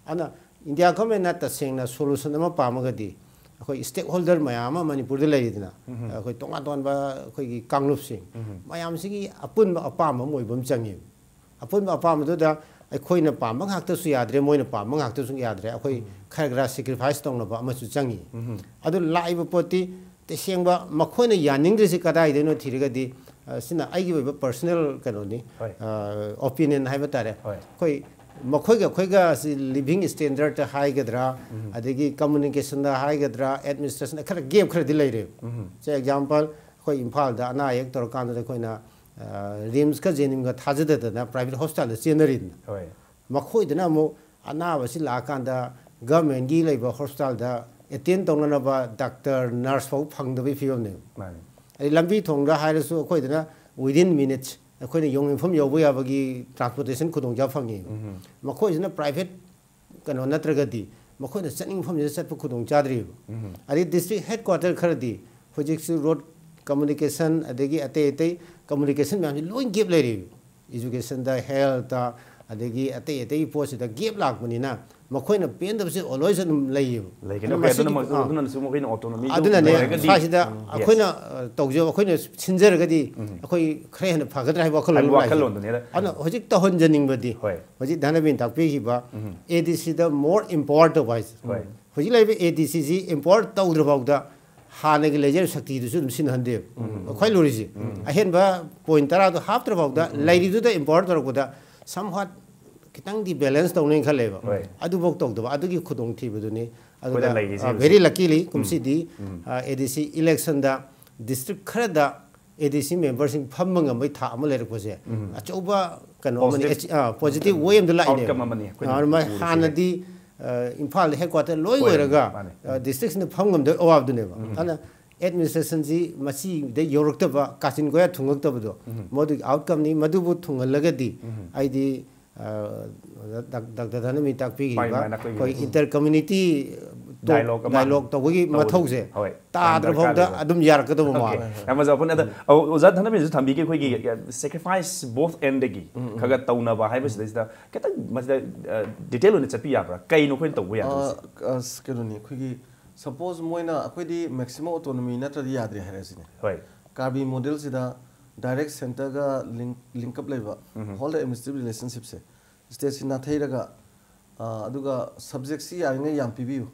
ꯑꯗꯨꯅ India governmentꯅ ꯇꯁꯦꯡꯅ solution ꯑꯃ ꯄꯥꯝꯃꯒꯗꯤ ꯑꯩꯈꯣꯏ stakeholder ꯃꯌꯥꯝ ꯑꯃ ꯃꯅꯤꯄꯨꯔꯗ ꯂꯩꯔꯤꯗꯅ, ꯑꯩꯈꯣꯏ ꯇꯣꯉꯥꯟ ꯇꯣꯉꯥꯟꯕ ꯑꯩꯈꯣꯏꯒꯤ ꯀꯥꯡꯂꯨꯞꯁꯤꯡ ꯃꯌꯥꯝꯁꯤꯒꯤ ꯑꯄꯨꯟꯕ ꯑꯄꯥꯝꯕ ꯑꯃ ꯑꯣꯏꯕ ꯑꯃ ꯆꯪꯉꯦꯕ꯫ ꯑꯄꯨꯟꯕ ꯑꯄꯥꯝꯕꯗꯨꯗ ꯑꯩꯈꯣꯏꯅ ꯄꯥꯝꯕ ꯉꯥꯛꯇꯁꯨ ꯌꯥꯗ꯭ꯔꯦ, ꯃꯣꯏꯅ ꯄꯥꯝꯕ ꯉꯥꯛꯇꯁꯨ ꯌꯥꯗ꯭ꯔꯦ, ꯑꯩꯈꯣꯏ ꯈꯔ ꯈꯔ sacrifice ꯇꯧꯅꯕ ꯑꯃꯁꯨ ꯆꯪꯉꯤ꯫ ꯑꯗꯨ ꯂꯥꯛꯏꯕ ꯄꯣꯠꯇꯤ ꯇꯁꯦꯡꯕ ꯃꯈꯣꯏꯅ ꯌꯥꯅꯤꯡꯗ꯭ꯔꯤꯁꯤ ꯀꯗꯥꯏꯗꯩꯅꯣ ꯊꯤꯔꯒꯗꯤ, ꯑ, ꯁꯤꯅ ꯑꯩꯒꯤ ꯑꯣꯏꯕ personal ꯀꯩꯅꯣꯅꯤ, ꯍꯣꯏ꯫ ꯑ, opinion ꯍꯥꯏꯕ ꯇꯥꯔꯦ꯫ ꯍꯣꯏ꯫ ꯑꯩꯈꯣꯏ ꯃꯈꯣꯏꯒ ꯑꯩꯈꯣꯏꯒ ꯁꯤ living standard ꯍꯥꯏꯒꯗ꯭ꯔꯥ, ꯑꯗꯒꯤ communicationꯗ ꯍꯥꯏꯒꯗ꯭ꯔꯥ, administrationꯗ ꯈꯔ gap ꯈꯔꯗꯤ ꯂꯩꯔꯦꯕ꯫ ꯁꯦ example, ꯑꯩꯈꯣꯏ ꯏꯝꯐꯥꯜꯗ ꯑꯅꯥ ꯑꯌꯦꯛ ꯇꯧꯔꯀꯥꯟꯗ ꯑꯩꯈꯣꯏꯅ, ꯑ, RIMSꯀ JNIMSꯒ ꯊꯥꯖꯗꯗꯅ private hospitalꯗ ꯆꯦꯟꯅꯔꯤꯗꯅ꯫ ꯍꯣꯏ꯫ ꯃꯈꯣꯏꯗꯅ ꯑꯃꯨꯛ ꯑꯅꯥꯕꯁꯤ ꯂꯥꯛꯑꯀꯥꯟꯗ governmentꯀꯤ ꯂꯩꯕ hospitalꯗ attend ꯇꯧꯅꯅꯕ doctor, nurse ꯐꯥꯎ ꯐꯪꯗꯕꯒꯤ ꯐꯤꯕꯝꯅꯦꯕ꯫ ꯃꯥꯅꯤ꯫ ꯑꯗꯩ ꯂꯝꯕꯤ ꯊꯣꯡꯗ ꯍꯥꯏꯔꯁꯨ ꯑꯩꯈꯣꯏꯗꯅ within minutes ꯑꯩꯈꯣꯏꯅ ꯌꯣꯡ ꯌꯨꯝꯐꯝ ꯌꯧꯕ ꯌꯥꯕꯒꯤ transportation ꯈꯨꯗꯣꯡꯆꯥꯕ ꯐꯪꯉꯤ꯫ ꯃꯈꯣꯏꯁꯤꯅ private ꯀꯩꯅꯣ ꯅꯠꯇ꯭ꯔꯒꯗꯤ ꯃꯈꯣꯏꯅ ꯆꯠꯅꯤꯡꯕ ꯃꯐꯝꯁꯤꯗ ꯆꯠꯄ ꯈꯨꯗꯣꯡ ꯆꯥꯗ꯭ꯔꯤꯕ꯫ ꯑꯗꯩ district headquarter ꯈꯔꯗꯤ ꯍꯧꯖꯤꯛꯁꯨ road communication ꯑꯗꯒꯤ ꯑꯇꯩ ꯑꯇꯩ communication ꯃꯌꯥꯝꯁꯤ ꯂꯣꯏ gap ꯂꯩꯔꯤꯕ꯫ Educationꯗ, healthꯇ, ꯑꯗꯒꯤ ꯑꯇꯩ ꯑꯇꯩ ꯄꯣꯠꯁꯤꯗ ꯒꯦꯞ ꯂꯥꯛꯄꯅꯤꯅ ꯃꯈꯣꯏꯅ ꯄꯦꯟꯗꯕꯁꯦ ꯑꯣꯜꯋꯦꯁ ꯑꯗꯨꯝ ꯂꯩꯌꯦꯕ꯫ ꯂꯩꯒꯅꯤ꯫ ꯑꯗꯨꯅ Okay, ꯑꯗꯨꯅ ꯃꯁꯤꯒꯤ- ꯑꯥ꯫ ꯑꯗꯨꯅꯁꯨ ꯃꯈꯣꯏꯅ ꯑꯣꯇꯣꯅꯣꯃꯤ ꯑꯗꯨꯅꯅꯦ ꯂꯩꯔꯒꯗꯤ ꯁ꯭ꯋꯥꯏꯁꯤꯗ ꯎꯝ, yes. ꯑꯩꯈꯣꯏꯅ ꯑ, ꯇꯧꯖꯕ, ꯑꯩꯈꯣꯏꯅ ꯁꯤꯟꯖꯔꯒꯗꯤ ꯑꯩꯈꯣꯏ ꯈꯔ ꯍꯦꯟꯅ ꯐꯒꯗ꯭ꯔꯥ ꯍꯥꯏꯕ ꯋꯥꯈꯜꯂꯣꯟ ꯍꯥꯏꯕ ꯑꯃ ꯂꯥꯛꯏꯁꯦ꯫ ꯋꯥꯈꯜꯂꯣꯟꯗꯨꯅꯦꯗ꯫ ꯑꯗꯨꯅ ꯍꯧꯖꯤꯛ ꯇꯧꯍꯟꯖꯅꯤꯡꯕꯗꯤ ꯍꯣꯏ꯫ ꯍꯧꯖꯤꯛ ꯙꯅꯕꯤꯟ ꯇꯥꯛꯄꯤꯈꯤꯕ ꯑꯦ ꯗꯤ ꯁꯤꯗ ꯃꯣꯔ ꯑꯦꯝꯄꯥꯋꯔ ꯇꯧꯕ ꯍꯥꯏꯁꯦ꯫ ꯍꯣꯏ꯫ ꯍꯧꯖꯤꯛ ꯂꯩꯔꯤꯕ ꯑꯦ ꯗꯤ ꯁꯤꯁꯤ ꯑꯦꯝꯄꯥꯋꯔ ꯇꯧꯗ꯭ꯔ ꯐꯥꯎꯗ ꯍꯥꯟꯅꯒꯤ ꯂꯩꯖꯔꯤꯕ ꯁꯛꯇꯤꯗꯨꯁꯨ ꯑꯗꯨꯝ ꯁꯤꯖꯤꯟꯅꯍꯟꯗꯦꯕ꯫ ꯈ꯭ꯋꯥꯏ ꯂꯨꯔꯤꯁꯦ ꯑꯍꯦꯟꯕ ꯄꯣꯏꯟ ꯇꯔꯥꯗꯣ ꯍꯥꯞꯇ꯭ꯔ ꯐꯥꯎꯗ ꯂꯩꯔꯤꯗꯨꯗ ꯑꯦꯝꯄꯥꯋꯔ ꯇꯧꯔꯛꯄꯗ somehow ꯈꯤꯇꯪꯗꯤ ꯕꯦꯂꯦꯟꯁ ꯇꯧꯅꯦꯅ ꯈꯜꯂꯦꯕ꯫ ꯍꯣꯏ꯫ ꯑꯗꯨꯐꯥꯎ ꯇꯧꯗꯕ ꯑꯗꯨꯒꯤ ꯈꯨꯗꯣꯡꯊꯤꯕꯗꯨꯅꯤ꯫ ꯑꯩꯈꯣꯏꯗ ꯂꯩꯔꯤꯁꯦ ꯍꯧꯖꯤꯛ꯫ ꯚꯦꯔꯤ ꯂꯛꯀꯤꯂꯤ ꯀꯨꯝꯁꯤꯗꯤ ꯑꯦ ꯗꯤ ꯁꯤ ꯏꯂꯦꯛꯁꯟꯗ ꯗꯤꯁꯇ꯭ꯔꯤꯛ ꯈꯔꯗ ꯑꯦ ꯗꯤ ꯁꯤ ꯃꯦꯝꯕꯔꯁꯤꯡ ꯐꯝꯕ ꯉꯝꯕꯩ ꯊꯥꯛ ꯑꯃ ꯂꯩꯔꯛꯄꯁꯦ ꯑꯆꯧꯕ ꯀꯩꯅꯣ ꯑꯃꯅꯤ꯫ Positive ꯄꯣꯖꯤꯇꯤꯚ ꯋꯦ ꯑꯃꯗ ꯂꯥꯛꯏꯅꯦ꯫ Outcome ꯑꯃꯅꯤ ꯑꯩꯈꯣꯏꯅ ꯑꯗꯨꯃꯥꯏꯅ ꯎꯔꯤꯁꯦ꯫ ꯍꯥꯟꯅꯗꯤ ꯑ, ꯏꯝꯐꯥꯜꯗ ꯍꯦꯗ ꯀ꯭ꯋꯥꯇꯔ ꯂꯣꯏ ꯍꯣꯏ, ꯑꯣꯏꯔꯒ ꯃꯥꯅꯦ꯫ ꯗꯤꯁꯇ꯭ꯔꯤꯛꯁꯤꯅ ꯐꯝ ꯉꯝꯗꯕ ꯑꯋꯥꯕꯗꯨꯅꯦꯕ꯫ ꯑꯗꯨꯅ ꯑꯦꯗꯃꯤꯅꯤꯁꯇ꯭ꯔꯦꯁꯟꯁꯤ ꯃꯁꯤꯗ ꯌꯧꯔꯛꯇꯕ, ꯀꯥꯆꯤꯟ ꯀꯣꯌꯥ ꯊꯨꯡꯉꯛꯇꯕꯗꯣ ꯃꯗꯨꯒꯤ ꯑꯥꯎꯠꯀꯝꯅꯤ꯫ ꯃꯗꯨꯕꯨ ꯊꯨꯡꯍꯜꯂꯒꯗꯤ ꯑꯩꯗꯤ ꯑ, ꯗꯥꯛ- ꯗꯥꯛꯇꯔ ꯙꯅꯃꯤ ꯇꯥꯛꯄꯤꯈꯤꯕ ꯃꯥꯅꯤ, ꯃꯥꯅꯤ, ꯑꯩꯈꯣꯏꯒꯤ ꯑꯩꯈꯣꯏ ꯏꯟꯇꯔ ꯀꯝꯃ꯭ꯌꯨꯅꯤꯇꯤ Dialogue ꯑꯃ ꯗꯥꯏꯂꯣꯛ ꯇꯧꯕꯒꯤ ꯇꯧꯕ- ꯃꯊꯧꯁꯦ ꯍꯣꯏ, ꯇꯥꯗ꯭ꯔ ꯌꯥꯝ ꯗꯔꯀꯥꯔ ꯐꯥꯎꯗ ꯂꯩꯕ꯫ ꯑꯗꯨꯝ ꯌꯥꯔꯛꯀꯗꯧꯕ Okay, ꯃꯥꯜꯂꯦ꯫ ꯌꯥꯝ ꯐꯖꯕ ꯄꯣꯠꯅꯤ꯫ ꯑꯗ ꯑꯣ- ꯑꯣꯖꯥ ꯙꯅꯃꯤꯁꯨ ꯊꯝꯕꯤꯒꯦ, ꯑꯩꯈꯣꯏꯒꯤ sacrifice both endꯗꯒꯤ ꯈꯔ ꯈꯔ ꯇꯧꯅꯕ ꯍꯥꯏꯕꯁꯤꯗꯩꯁꯤꯗ ꯈꯤꯇꯪ ꯃꯁꯤꯗ ꯗꯤꯇꯦꯜ ꯑꯣꯏꯅ ꯆꯠꯄꯤ ꯌꯥꯕ꯭ꯔꯥ? ꯀꯩꯅꯣ ꯑꯩꯈꯣꯏꯅ ꯇꯧꯕ ꯌꯥꯗꯣꯏꯁꯦ? ꯑ, ꯑꯁ, ꯀꯩꯅꯣꯅꯤ, ꯑꯩꯈꯣꯏꯒꯤ ꯁꯄꯣꯁ ꯃꯣꯏꯅ ꯑꯩꯈꯣꯏꯗꯤ ꯃꯦꯛꯁꯤꯃꯝ ꯑꯣꯇꯣꯅꯣꯃꯤ ꯅꯠꯇ꯭ꯔꯗꯤ ꯌꯥꯗ꯭ꯔꯦ ꯍꯥꯏꯔꯁꯤꯅꯦ꯫ ꯍꯣꯏ꯫ ꯀꯥꯔꯕꯤ ꯃꯣꯗꯦꯜꯁꯤꯗ ꯗꯥꯏꯔꯦꯛ ꯁꯦꯟꯇꯔꯒ ꯂꯤꯡ ꯂꯤꯡꯀꯞ ꯂꯩꯕ ꯍꯣꯜ ꯑꯦꯗꯃꯤꯅꯤꯁꯇ꯭ꯔꯦꯇꯤꯚ ꯔꯤꯂꯦꯁꯟꯁꯤꯞꯁꯦ ꯁ꯭ꯇꯦꯠꯁꯤ ꯅꯥꯊꯩꯔꯒ ꯑ, ꯑꯗꯨꯒ ꯁꯕꯖꯦꯛꯁꯤ ꯌꯥꯔꯤꯉꯩ ꯌꯥꯝ ꯄꯤꯕꯤꯌꯨ꯫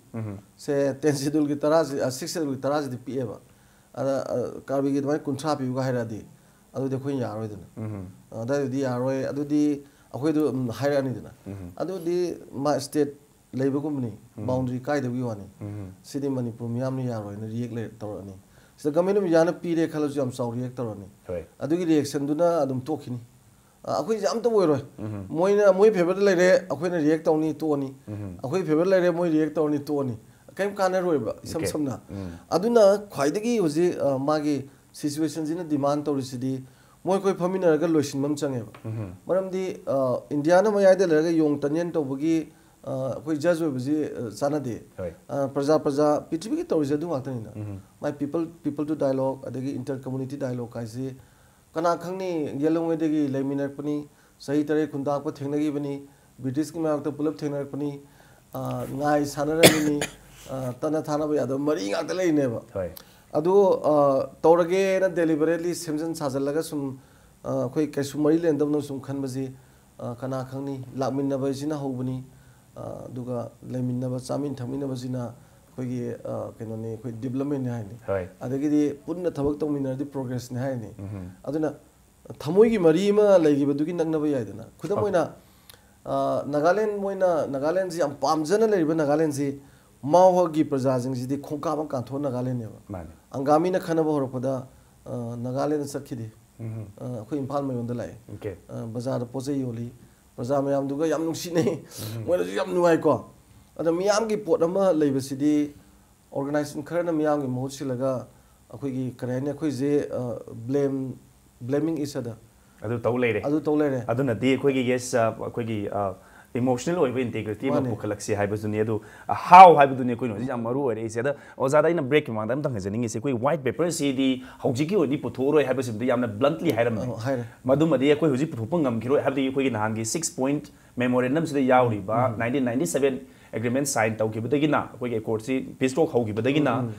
ꯁꯦ ꯇꯦꯟ ꯁꯦꯗꯨꯜꯒꯤ ꯇꯔꯥꯁꯤ, ꯁꯤꯛꯁ ꯁꯦꯗꯨꯜꯒꯤ ꯇꯔꯥꯁꯤꯗꯤ ꯄꯤꯛꯑꯦꯕ꯫ ꯑꯗ ꯑ, ꯀꯥꯔꯕꯤꯒꯤ ꯑꯗꯨꯃꯥꯏꯅ ꯀꯨꯟꯊ꯭ꯔꯥ ꯄꯤꯌꯨꯒ ꯍꯥꯏꯔꯛꯑꯗꯤ ꯑꯗꯨꯗꯤ ꯑꯩꯈꯣꯏꯅ ꯌꯥꯔꯣꯏꯗꯅ꯫ ꯑꯗꯨꯋꯥꯏꯗꯨꯗꯤ ꯌꯥꯔꯣꯏ꯫ ꯑꯗꯨꯗꯤ ꯑꯩꯈꯣꯏꯗꯣ ꯎꯝ, ꯍꯥꯏꯔꯛꯑꯅꯤꯗꯅ꯫ ꯑꯗꯨꯗꯤ ꯃꯥ ꯁ꯭ꯇꯦꯠ ꯂꯩꯕꯒꯨꯝꯕꯅꯤ, ꯕꯥꯎꯟꯗꯔꯤ ꯀꯥꯏꯗꯕꯒꯤ ꯋꯥꯅꯤ꯫ ꯁꯤꯗꯤ ꯃꯅꯤꯄꯨꯔ ꯃꯤꯌꯥꯝꯅ ꯌꯥꯔꯣꯏꯅ ꯔꯤꯌꯦꯛ ꯇꯧꯔꯛꯑꯅꯤ꯫ ꯁꯤꯗ ꯒꯃꯦꯟ ꯑꯣꯐ ꯏꯟꯗꯤꯌꯥꯅ ꯄꯤꯔꯦ ꯈꯜꯂꯁꯨ ꯌꯥꯝ ꯆꯥꯎ ꯔꯤꯌꯦꯛ ꯇꯧꯔꯛꯑꯅꯤ꯫ ꯍꯣꯏ꯫ ꯑꯗꯨꯒꯤ ꯔꯤꯌꯦꯛꯁꯟꯗꯨꯅ ꯑꯗꯨꯝ ꯇꯣꯛꯈꯤꯅꯤ꯫ ꯑ, ꯑꯩꯈꯣꯏꯁꯦ ꯑꯝꯇ ꯑꯣꯏꯔꯣꯏ꯫ ꯃꯣꯏꯅ ꯃꯣꯏ ꯐꯦꯚꯔꯗ ꯂꯩꯔꯦ, ꯑꯩꯈꯣꯏꯅ ꯔꯤꯌꯦꯛ ꯇꯧꯅꯤ, ꯇꯣꯛꯑꯅꯤ꯫ ꯑꯩꯈꯣꯏ ꯐꯦꯚꯔ ꯂꯩꯔꯦ, ꯃꯣꯏ ꯔꯤꯌꯦꯛ ꯇꯧꯔꯅꯤ, ꯇꯣꯛꯑꯅꯤ꯫ ꯀꯔꯤꯝ ꯀꯥꯟꯅꯔꯣꯏꯕ, ꯏꯁꯝ Okay. ꯁꯝꯅ꯫ ꯑꯗꯨꯅ ꯈ꯭ꯋꯥꯏꯗꯒꯤ ꯍꯧꯖꯤꯛ ꯑ, ꯃꯥꯒꯤ ꯁꯤꯆꯨꯋꯦꯁꯟꯁꯤꯅ ꯗꯤꯃꯥꯟ ꯇꯧꯔꯤꯁꯤꯗꯤ ꯃꯣꯏ ꯑꯩꯈꯣꯏ ꯐꯝꯃꯤꯟꯅꯔꯒ ꯂꯣꯏꯁꯤꯟꯕ ꯑꯃ ꯆꯪꯉꯦꯕ꯫ ꯃꯔꯝꯗꯤ ꯑ, ꯏꯟꯗꯤꯌꯥꯅ ꯃꯌꯥꯏꯗ ꯂꯩꯔꯒ ꯌꯣꯡ ꯇꯟꯌꯦꯟ ꯇꯧꯕꯒꯤ ꯑ, ꯑꯩꯈꯣꯏ ꯖꯖ ꯑꯣꯏꯕꯁꯤ ꯑ, ꯆꯥꯟꯅꯗꯦ꯫ ꯍꯣꯏ꯫ ꯑ, ꯄ꯭ꯔꯖꯥ ꯄ꯭ꯔꯖꯥ ꯄ꯭ꯔꯤꯊꯤꯕꯤꯒꯤ ꯇꯧꯔꯤꯁꯦ ꯑꯗꯨ ꯉꯥꯛꯇꯅꯤꯅ꯫ ꯃꯥꯏ ꯄꯤꯄꯜ ꯄꯤꯄꯜ ꯇꯨ ꯗꯥꯏꯂꯣꯛ ꯑꯗꯒꯤ ꯏꯟꯇꯔ ꯀꯝꯃꯨꯅꯤꯇꯤ ꯗꯥꯏꯂꯣꯛ ꯍꯥꯏꯁꯤ ꯀꯅꯥ ꯈꯪꯅꯤ, ꯌꯦꯜꯂꯣꯉꯩꯗꯒꯤ ꯂꯩꯃꯤꯟꯅꯔꯛꯄꯅꯤ, ꯆꯍꯤ ꯇꯔꯦꯠ ꯈꯨꯟꯇꯥꯛꯄ ꯊꯦꯡꯅꯈꯤꯕꯅꯤ, ꯕ꯭ꯔꯤꯇꯤꯁꯀꯤ ꯃꯥꯌꯣꯛꯇ ꯄꯨꯂꯞ ꯊꯦꯡꯅꯔꯛꯄꯅꯤ, ꯑ, ꯉꯥꯏ ꯁꯥꯟꯅꯔꯝꯃꯤꯅꯤ, ꯑ, ꯇꯠꯅ ꯊꯥꯅꯕ ꯌꯥꯗꯕ ꯃꯔꯤ ꯉꯥꯛꯇ ꯂꯩꯔꯤꯅꯦꯕ꯫ ꯍꯣꯏ꯫ ꯑꯗꯨ, ꯑ, ꯇꯧꯔꯒꯦꯅ deliberately ꯁꯦꯝꯖꯤꯟ ꯁꯥꯖꯤꯜꯂꯒ ꯁꯨꯝ, ꯑ, ꯑꯩꯈꯣꯏ ꯀꯩꯁꯨ ꯃꯔꯤ ꯂꯩꯅꯗꯕꯅ ꯁꯨꯝ ꯈꯟꯕꯁꯤ, ꯑ, ꯀꯅꯥ ꯈꯪꯅꯤ? ꯂꯥꯛꯃꯤꯟꯅꯕ ꯍꯥꯏꯁꯤꯅ ꯍꯧꯕꯅꯤ, ꯑ, ꯑꯗꯨꯒ ꯂꯩꯃꯤꯟꯅꯕ, ꯆꯥꯃꯤꯟ ꯊꯛꯃꯤꯟꯅꯕꯁꯤꯅ ꯑꯩꯈꯣꯏꯒꯤ, ꯑ, ꯀꯩꯅꯣꯅꯤ, ꯑꯩꯈꯣꯏ developmentꯅꯤ ꯍꯥꯏꯅꯤ꯫ ꯍꯣꯏ꯫ ꯑꯗꯒꯤꯗꯤ ꯄꯨꯟꯅ ꯊꯕꯛ ꯇꯧꯃꯤꯟꯅꯔꯗꯤ progressꯅꯤ ꯍꯥꯏꯅꯤ꯫ ꯎꯝ꯫ ꯑꯗꯨꯅ ꯊꯃꯣꯏꯒꯤ ꯃꯔꯤ ꯑꯃ ꯂꯩꯈꯤꯕꯗꯨꯒꯤ ꯅꯛꯅꯕ ꯌꯥꯏꯗꯅ꯫ ꯈꯨꯗꯝ Okay꯫ ꯑꯣꯏꯅ, ꯑ, ꯅꯥꯒꯥꯂꯦꯟ, ꯃꯣꯏꯅ ꯅꯥꯒꯥꯂꯦꯟꯁꯤ ꯌꯥꯝ ꯄꯥꯝꯖꯅ ꯂꯩꯔꯤꯕ ꯅꯥꯒꯥꯂꯦꯟꯁꯤ ꯃꯥꯎꯒꯤ ꯄ꯭ꯔꯖꯥꯁꯤꯡꯁꯤꯗꯤ ꯈꯣꯡꯀꯥꯞ ꯑꯃ ꯀꯥꯟꯊꯣꯛꯑ ꯅꯥꯒꯥꯂꯦꯟꯅꯦꯕ꯫ ꯃꯥꯅꯦ꯫ ꯑꯪꯒꯥꯃꯤꯅ ꯈꯟꯅꯕ ꯍꯧꯔꯛꯄꯗ, ꯑ, ꯅꯥꯒꯥꯂꯦꯟꯗ ꯆꯠꯈꯤꯗꯦ꯫ ꯎꯝ꯫ ꯑ, ꯑꯩꯈꯣꯏ ꯏꯝꯐꯥꯜ ꯃꯌꯣꯟꯗ ꯂꯥꯛꯑꯦ꯫ Okay꯫ ꯑ, ꯕꯖꯥꯔꯗ ꯄꯣꯠ ꯆꯩ ꯌꯣꯜꯂꯤ꯫ ꯄ꯭ꯔꯖꯥ ꯃꯌꯥꯝꯗꯨꯒ ꯌꯥꯝ ꯅꯨꯡꯁꯤꯅꯩ꯫ ꯃꯣꯏꯅꯁꯨ ꯌꯥꯝ ꯅꯨꯡꯉꯥꯏꯀꯣ꯫ ꯑꯗ ꯃꯤꯌꯥꯝꯒꯤ ꯄꯣꯠ ꯑꯃ ꯂꯩꯕꯁꯤꯗꯤ organization ꯈꯔꯅ ꯃꯤꯌꯥꯝꯒꯤ ꯃꯍꯨꯠ ꯁꯤꯜꯂꯒ ꯑꯩꯈꯣꯏꯒꯤ ꯀꯔꯤ ꯍꯥꯏꯅꯤ, ꯑꯩꯈꯣꯏꯁꯦ, ꯑ, blame, blaming each other꯫ ꯑꯗꯨ ꯇꯧ ꯂꯩꯔꯦ꯫ ꯑꯗꯨ ꯇꯧ ꯂꯩꯔꯦ꯫ ꯑꯗꯨꯅꯗꯤ ꯑꯩꯈꯣꯏꯒꯤ, yes, ꯑ, ꯑꯩꯈꯣꯏꯒꯤ, ꯑ, emotional ꯑꯣꯏꯕ integrity ꯑꯃ ꯃꯥꯅꯦ꯫ ꯄꯨꯈꯠꯂꯛꯁꯤ ꯍꯥꯏꯕꯗꯨꯅꯤ꯫ ꯑꯗꯨ, ꯑ, how ꯍꯥꯏꯕꯗꯨꯅꯤ ꯑꯩꯈꯣꯏꯅ ꯍꯧꯖꯤꯛ ꯌꯥꯝ ꯃꯔꯨ ꯑꯣꯏꯔꯛꯏꯁꯦ꯫ ꯑꯗ ꯑꯣꯖꯥꯗ ꯑꯩꯅ breakꯀꯤ ꯃꯃꯥꯡꯗ ꯑꯝꯇꯪ ꯍꯪꯖꯅꯤꯡꯉꯤꯁꯦ, ꯑꯩꯈꯣꯏ white paperꯁꯤꯗꯤ ꯍꯧꯖꯤꯛꯀꯤ ꯑꯣꯏꯅꯗꯤ ꯄꯨꯊꯣꯛꯑꯔꯣꯏ ꯍꯥꯏꯕꯁꯤꯃꯗꯤ ꯌꯥꯝꯅ bluntly ꯍꯥꯏꯔꯝꯃꯦ꯫ ꯑ, ꯍꯥꯏꯔꯦ꯫ ꯃꯗꯨꯃꯗꯤ ꯑꯩꯈꯣꯏ ꯍꯧꯖꯤꯛ ꯄꯨꯊꯣꯛꯄ ꯉꯝꯈꯤꯔꯣꯏ ꯍꯥꯏꯕꯗꯤ ꯑꯩꯈꯣꯏꯒꯤ ꯅꯍꯥꯟꯒꯤ six point memorandumꯁꯤꯗ ꯌꯥꯎꯔꯤꯕ nineteen ninety seven agreement sign ꯇꯧꯈꯤꯕꯗꯒꯤꯅ, ꯑꯩꯈꯣꯏꯒꯤ accordꯁꯤ peace talk ꯍꯧꯈꯤꯕꯗꯒꯤꯅ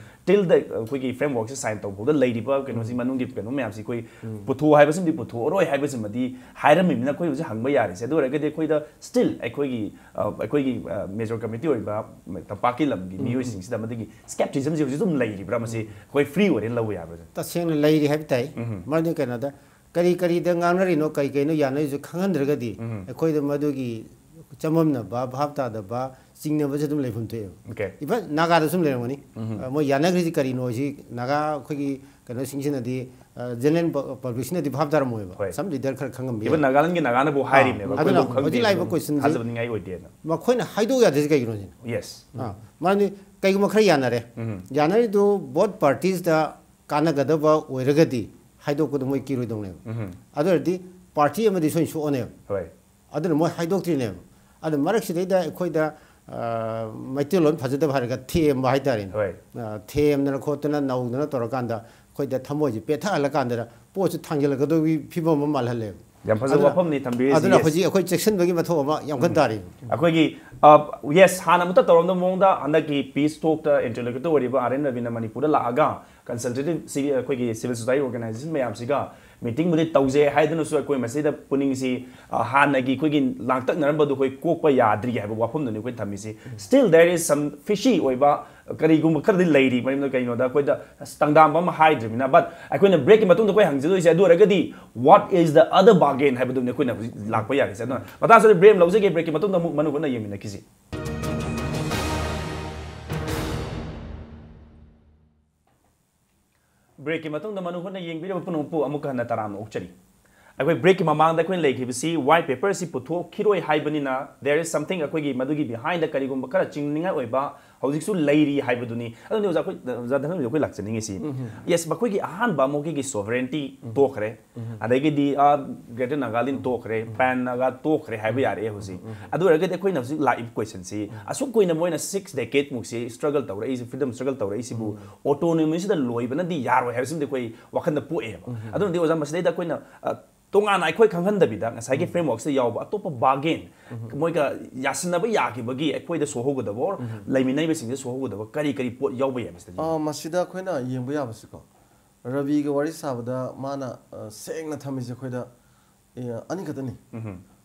till the ꯑꯩꯈꯣꯏꯒꯤ frameworkꯁꯤ sign ꯇꯧꯕ ꯐꯥꯎꯗ ꯂꯩꯔꯤꯕ ꯀꯩꯅꯣꯁꯤ, ꯃꯅꯨꯡꯒꯤ ꯀꯩꯅꯣ ꯃꯌꯥꯝꯁꯤ ꯑꯩꯈꯣꯏ ꯄꯨꯊꯣꯛꯑꯣ ꯍꯥꯏꯕꯁꯤꯃꯗꯤ ꯄꯨꯊꯣꯛꯑꯔꯣꯏ ꯍꯥꯏꯕꯁꯤꯃꯗꯤ ꯍꯥꯏꯔꯝꯃꯤꯕꯅꯤꯅ ꯑꯩꯈꯣꯏ ꯍꯧꯖꯤꯛ ꯍꯪꯕ ꯌꯥꯔꯤꯁꯦ꯫ ꯑꯗꯨ ꯑꯣꯏꯔꯒꯗꯤ ꯑꯩꯈꯣꯏꯗ still ꯑꯩꯈꯣꯏꯒꯤ, ꯑ, ꯑꯩꯈꯣꯏꯒꯤ, ꯑ, major committee ꯑꯣꯏꯕ ꯇꯝꯄꯥꯛꯀꯤ ꯂꯝꯒꯤ ꯃꯤꯑꯣꯏꯁꯤꯡꯁꯤꯗ ꯃꯗꯨꯒꯤ skepticismꯁꯤ ꯍꯧꯖꯤꯛ ꯑꯗꯨꯝ ꯂꯩꯔꯤꯕ꯭ꯔꯥ? ꯃꯁꯤ ꯑꯩꯈꯣꯏ free ꯑꯣꯏꯔꯦꯅ ꯂꯧꯕ ꯌꯥꯕ꯭ꯔꯥ? ꯇꯁꯦꯡꯅ ꯂꯩꯔꯤ ꯍꯥꯏꯕ ꯇꯥꯏ꯫ ꯃꯔꯝꯗꯤ ꯀꯩꯅꯣꯗ ꯀꯔꯤ ꯀꯔꯤꯗ ꯉꯥꯡꯅꯔꯤꯅꯣ, ꯀꯔꯤ ꯀꯔꯤꯅꯣ ꯌꯥꯅꯔꯤꯁꯨ ꯈꯪꯍꯟꯗ꯭ꯔꯒꯗꯤ ꯑꯩꯈꯣꯏꯗ ꯃꯗꯨꯒꯤ ꯆꯃꯝꯅꯕ, ꯚꯥꯞ ꯇꯥꯗꯕ, ꯆꯤꯡꯅꯕꯁꯦ ꯑꯗꯨꯝ ꯂꯩꯐꯝ ꯊꯣꯛꯑꯦꯕ꯫ Okay꯫ Even ꯅꯥꯒꯥꯗ ꯁꯨꯝ ꯂꯩꯔꯝꯒꯅꯤ꯫ ꯑ, ꯃꯣꯏ ꯌꯥꯅꯈ꯭ꯔꯤꯁꯤ ꯀꯔꯤꯅꯣ ꯁꯤ ꯅꯥꯒꯥ ꯑꯩꯈꯣꯏꯒꯤ ꯀꯩꯅꯣꯁꯤꯡꯁꯤꯅꯗꯤ, ꯑ, general pu-, publicꯁꯤꯅꯗꯤ ꯚꯥꯞ ꯇꯥꯔꯝꯃꯣꯏꯕ꯫ ꯍꯣꯏ꯫ Some leader ꯈꯔ ꯈꯪꯉꯝꯕ Even ꯌꯥꯏ꯫ ꯅꯥꯒꯥꯂꯦꯟꯒꯤ ꯅꯥꯒꯥꯅꯐꯥꯎ ꯍꯥꯏꯔꯤꯕꯅꯦꯕ, ꯑꯗꯨꯅ ꯑꯩꯈꯣꯏꯐꯥꯎ ꯈꯪꯗꯦ, ꯍꯧꯖꯤꯛ ꯂꯥꯛꯏꯕ ꯑꯗꯨꯝ questionꯁꯤ ꯊꯥꯖꯕꯅꯤꯡꯉꯥꯏ ꯑꯣꯏꯗꯦꯅ꯫ ꯃꯈꯣꯏꯅ ꯍꯥꯏꯗꯣꯛ ꯌꯥꯗ꯭ꯔꯤꯁꯦ ꯀꯩꯒꯤꯅꯣ ꯁꯤꯅꯤ? Yes꯫ ꯑꯥ, ꯃꯔꯝꯗꯤ ꯀꯩꯒꯨꯝꯕ ꯈꯔ ꯌꯥꯅꯔꯦ꯫ ꯌꯥꯅꯔꯤꯗꯨ both parties ꯀꯥꯟꯅꯒꯗꯕ ꯑꯣꯏꯔꯒꯗꯤ ꯍꯥꯏꯗꯣꯛꯄꯗꯣ ꯃꯣꯏ ꯀꯤꯔꯣꯏꯗꯧꯅꯦꯕ꯫ ꯑꯗꯨ ꯑꯣꯏꯔꯗꯤ party ꯑꯃꯗꯤ ꯁꯣꯏꯅ ꯁꯣꯛꯑꯅꯦꯕ꯫ ꯍꯣꯏ꯫ ꯑꯗꯨꯅ ꯃꯣꯏ ꯍꯥꯏꯗꯣꯛꯇ꯭ꯔꯤꯅꯦꯕ꯫ ꯑꯗꯨ ꯃꯔꯛꯁꯤꯗꯩꯗ ꯑꯩꯈꯣꯏꯗ, ꯑ, ꯃꯩꯇꯩꯂꯣꯟ ꯐꯖꯗꯕ ꯍꯥꯏꯔꯒ ꯊꯦꯝꯕ ꯍꯥꯏꯇꯥꯔꯦꯅꯦ꯫ ꯍꯣꯏ꯫ ꯑ, ꯊꯦꯝꯗꯅ ꯈꯣꯠꯇꯅ ꯅꯧꯗꯅ ꯇꯧꯔꯀꯥꯟꯗ ꯑꯩꯈꯣꯏꯗ ꯊꯃꯣꯏꯁꯦ ꯄꯦꯠꯊꯍꯜꯂꯀꯥꯟꯗ ꯄꯣꯠꯁꯦ ꯊꯥꯡꯖꯜꯂꯛꯀꯗꯧꯒꯤ ꯐꯤꯕꯝ ꯑꯃ ꯃꯥꯜꯍꯜꯂꯦꯕ꯫ ꯌꯥꯝ ꯐꯖꯕ ꯋꯥꯐꯝꯅꯤ ꯊꯝꯕꯤꯔꯤꯁꯤ꯫ ꯑꯗꯨꯅ ꯍꯧꯖꯤꯛ ꯑꯩꯈꯣꯏ ꯆꯦꯛꯁꯤꯟꯕꯒꯤ ꯃꯊꯧ ꯑꯃ ꯌꯥꯝ ꯀꯟꯅ ꯇꯥꯔꯤ꯫ ꯑꯩꯈꯣꯏꯒꯤ, ꯌꯦꯁ, ꯍꯥꯟꯅ ꯑꯃꯠꯇ ꯇꯧꯔꯝꯗꯕ ꯃꯑꯣꯡꯗ ꯍꯟꯗꯛꯀꯤ ꯄꯤꯁ ꯇꯣꯛꯇ ꯏꯟꯇꯔꯂꯣꯀ꯭ꯌꯨꯇꯔ ꯑꯣꯏꯔꯤꯕ ꯑꯥꯔ ꯑꯦꯟ ꯔꯕꯤꯅ ꯃꯅꯤꯄꯨꯔꯗ ꯂꯥꯛꯑꯒ ꯀꯟꯁꯜꯇꯦꯇꯤꯞ ꯁꯤ ꯑꯩꯈꯣꯏꯒꯤ ꯁꯤꯚꯤꯜ ꯁꯣꯁꯥꯏꯇꯤ ꯑꯣꯔꯒꯅꯥꯏꯖꯦꯁꯟ ꯃꯌꯥꯝꯁꯤꯒ ꯃꯤꯇꯤꯡꯕꯨꯗꯤ ꯇꯧꯖꯩ ꯍꯥꯏꯗꯨꯅꯁꯨ ꯑꯩꯈꯣꯏ ꯃꯁꯤꯗ ꯄꯨꯛꯅꯤꯡꯁꯤ, ꯑ, ꯍꯥꯟꯅꯒꯤ ꯑꯩꯈꯣꯏꯒꯤ ꯂꯥꯡꯇꯛꯅꯔꯝꯕꯗꯨ ꯑꯩꯈꯣꯏ ꯀꯣꯛꯄ ꯌꯥꯗ꯭ꯔꯤ ꯍꯥꯏꯕ ꯋꯥꯐꯝꯗꯨꯅꯤ ꯑꯩꯈꯣꯏ ꯊꯝꯃꯤꯁꯤ꯫ Still there is some fishy ꯑꯣꯏꯕ ꯀꯔꯤꯒꯨꯝꯕ ꯈꯔꯗꯤ ꯂꯩꯔꯤ꯫ ꯃꯔꯝꯗꯤ ꯀꯩꯅꯣꯗ ꯑꯩꯈꯣꯏꯗ ꯇꯥꯡꯗꯥꯝꯕ ꯑꯃ ꯍꯥꯏꯗ꯭ꯔꯤꯕꯅꯤꯅ꯫ But ꯑꯩꯈꯣꯏꯅ ꯕ꯭ꯔꯦꯛꯀꯤ ꯃꯇꯨꯡꯗ ꯑꯩꯈꯣꯏ ꯍꯪꯖꯗꯣꯏꯁꯦ ꯑꯗꯨ ꯑꯣꯏꯔꯒꯗꯤ, what is the other bargain ꯍꯥꯏꯕꯗꯨꯅꯤ ꯑꯩꯈꯣꯏꯅ ꯍꯧꯖꯤꯛ ꯂꯥꯛꯄ ꯌꯥꯔꯤꯁꯦ꯫ ꯑꯗꯨꯅ ꯃꯇꯥꯡꯁꯤꯗ ꯕ꯭ꯔꯦꯛ ꯂꯧꯖꯒꯦ꯫ ꯕ꯭ꯔꯦꯛꯀꯤ ꯃꯇꯨꯡꯗ ꯑꯃꯨꯛ ꯃꯅꯨꯡ ꯍꯨꯠꯅ ꯌꯦꯡꯃꯤꯟꯅꯈꯤꯁꯤ꯫ ꯕ꯭ꯔꯦꯛꯀꯤ ꯃꯇꯨꯡꯗ ꯃꯅꯨꯡ ꯍꯨꯠꯅ ꯌꯦꯡꯕꯤꯔꯕ ꯄꯨꯝꯅꯃꯛꯄꯨ ꯑꯃꯨꯛꯀ ꯍꯟꯅ ꯇꯔꯥꯝꯅ ꯑꯣꯛꯆꯔꯤ꯫ ꯑꯩꯈꯣꯏ ꯕ꯭ꯔꯦꯛꯀꯤ ꯃꯃꯥꯡꯗ ꯑꯩꯈꯣꯏꯅ ꯂꯩꯈꯤꯕꯁꯤ ꯋꯥꯏꯠ ꯄꯦꯄꯔ ꯑꯁꯤ ꯄꯨꯊꯣꯛꯈꯤꯔꯣꯏ ꯍꯥꯏꯕꯅꯤꯅ, there is something, ꯑꯩꯈꯣꯏꯒꯤ ꯃꯗꯨꯒꯤ behind ꯗ ꯀꯔꯤꯒꯨꯝꯕ ꯈꯔ ꯆꯤꯡꯅꯤꯡꯉꯥꯏ ꯑꯣꯏꯕ ꯍꯧꯖꯤꯛꯁꯨ ꯂꯩꯔꯤ ꯍꯥꯏꯕꯗꯨꯅꯤ꯫ ꯑꯗꯨꯅ ꯑꯣꯖꯥ, ꯑꯩꯈꯣꯏ, ꯑꯣꯖꯥ ꯙꯅꯟꯖꯣꯏ, ꯑꯩꯈꯣꯏ ꯂꯥꯛꯆꯅꯤꯡꯉꯤꯁꯤ, ꯌꯦꯁ, ꯃꯈꯣꯏꯒꯤ ꯑꯍꯥꯟꯕ ꯃꯈꯣꯏꯒꯤ ꯁꯣꯚꯔꯦꯟꯇꯤ ꯇꯣꯛꯈ꯭ꯔꯦ, ꯑꯗꯒꯤꯗꯤ, ꯑ, ꯒ꯭ꯔꯦꯇꯔ ꯅꯥꯒꯥꯂꯦꯟ ꯇꯣꯛꯈ꯭ꯔꯦ, ꯄꯥꯟ ꯅꯥꯒꯥ ꯇꯣꯛꯈ꯭ꯔꯦ ꯍꯥꯏꯕ ꯌꯥꯔꯦ ꯍꯧꯖꯤꯛ꯫ ꯑꯗꯨ ꯑꯣꯏꯔꯒꯗꯤ ꯑꯩꯈꯣꯏꯅ ꯍꯧꯖꯤꯛ ꯂꯥꯛꯏꯕ ꯀꯣꯏꯁꯟꯁꯤ, ꯑꯁꯨꯛ ꯀꯨꯏꯅ ꯃꯣꯏꯅ ꯁꯤꯛꯁ ꯗꯦꯀꯦꯠ ꯃꯨꯛꯁꯤ ꯁ꯭ꯇ꯭ꯔꯒꯜ ꯇꯧꯔꯛꯏꯁꯤ, ꯐ꯭ꯔꯤꯗꯝ ꯁ꯭ꯇ꯭ꯔꯒꯜ ꯇꯧꯔꯛꯏꯁꯤꯕꯨ ꯑꯣꯇꯣꯅꯣꯃꯤꯁꯤꯗ ꯂꯣꯏꯕꯅꯗꯤ ꯌꯥꯔꯣꯏ ꯍꯥꯏꯕꯁꯤꯃꯗꯤ ꯑꯩꯈꯣꯏ ꯋꯥꯈꯜꯗ ꯄꯣꯛꯑꯦꯕ꯫ ꯑꯗꯨꯅꯗꯤ ꯑꯣꯖꯥ, ꯃꯁꯤꯗꯩꯗ ꯑꯩꯈꯣꯏꯅ, ꯑ, ꯇꯣꯉꯥꯟꯅ ꯑꯩꯈꯣꯏ ꯈꯪꯍꯟꯗꯕꯤꯗ ꯉꯁꯥꯏꯒꯤ ꯐ꯭ꯔꯦꯝꯋꯥꯔꯛꯁꯤꯗ ꯌꯥꯎꯕ ꯑꯇꯣꯞꯄ ꯕꯥꯔꯒꯦꯟ, ꯃꯣꯏꯒ ꯌꯥꯁꯤꯟꯅꯕ ꯌꯥꯈꯤꯕꯒꯤ ꯑꯩꯈꯣꯏꯗ ꯁꯣꯛꯍꯧꯒꯗꯕ, or ꯂꯩꯃꯤꯟꯅꯔꯤꯕꯁꯤꯡꯗ ꯁꯣꯛꯍꯧꯒꯗꯕ ꯀꯔꯤ ꯀꯔꯤ ꯄꯣꯠ ꯌꯥꯎꯕ ꯌꯥꯏ ꯃꯁꯤꯗ? ꯑ, ꯃꯁꯤꯗ ꯑꯩꯈꯣꯏꯅ ꯌꯦꯡꯕ ꯌꯥꯕꯁꯤꯀꯣ, ꯔꯕꯤꯒ ꯋꯥꯔꯤ ꯁꯥꯕꯗ ꯃꯥꯅ, ꯑ, ꯁꯦꯡꯅ ꯊꯝꯃꯤꯁꯦ ꯑꯩꯈꯣꯏꯗ, ꯑꯦ, ꯑꯅꯤꯈꯛꯇꯅꯤ꯫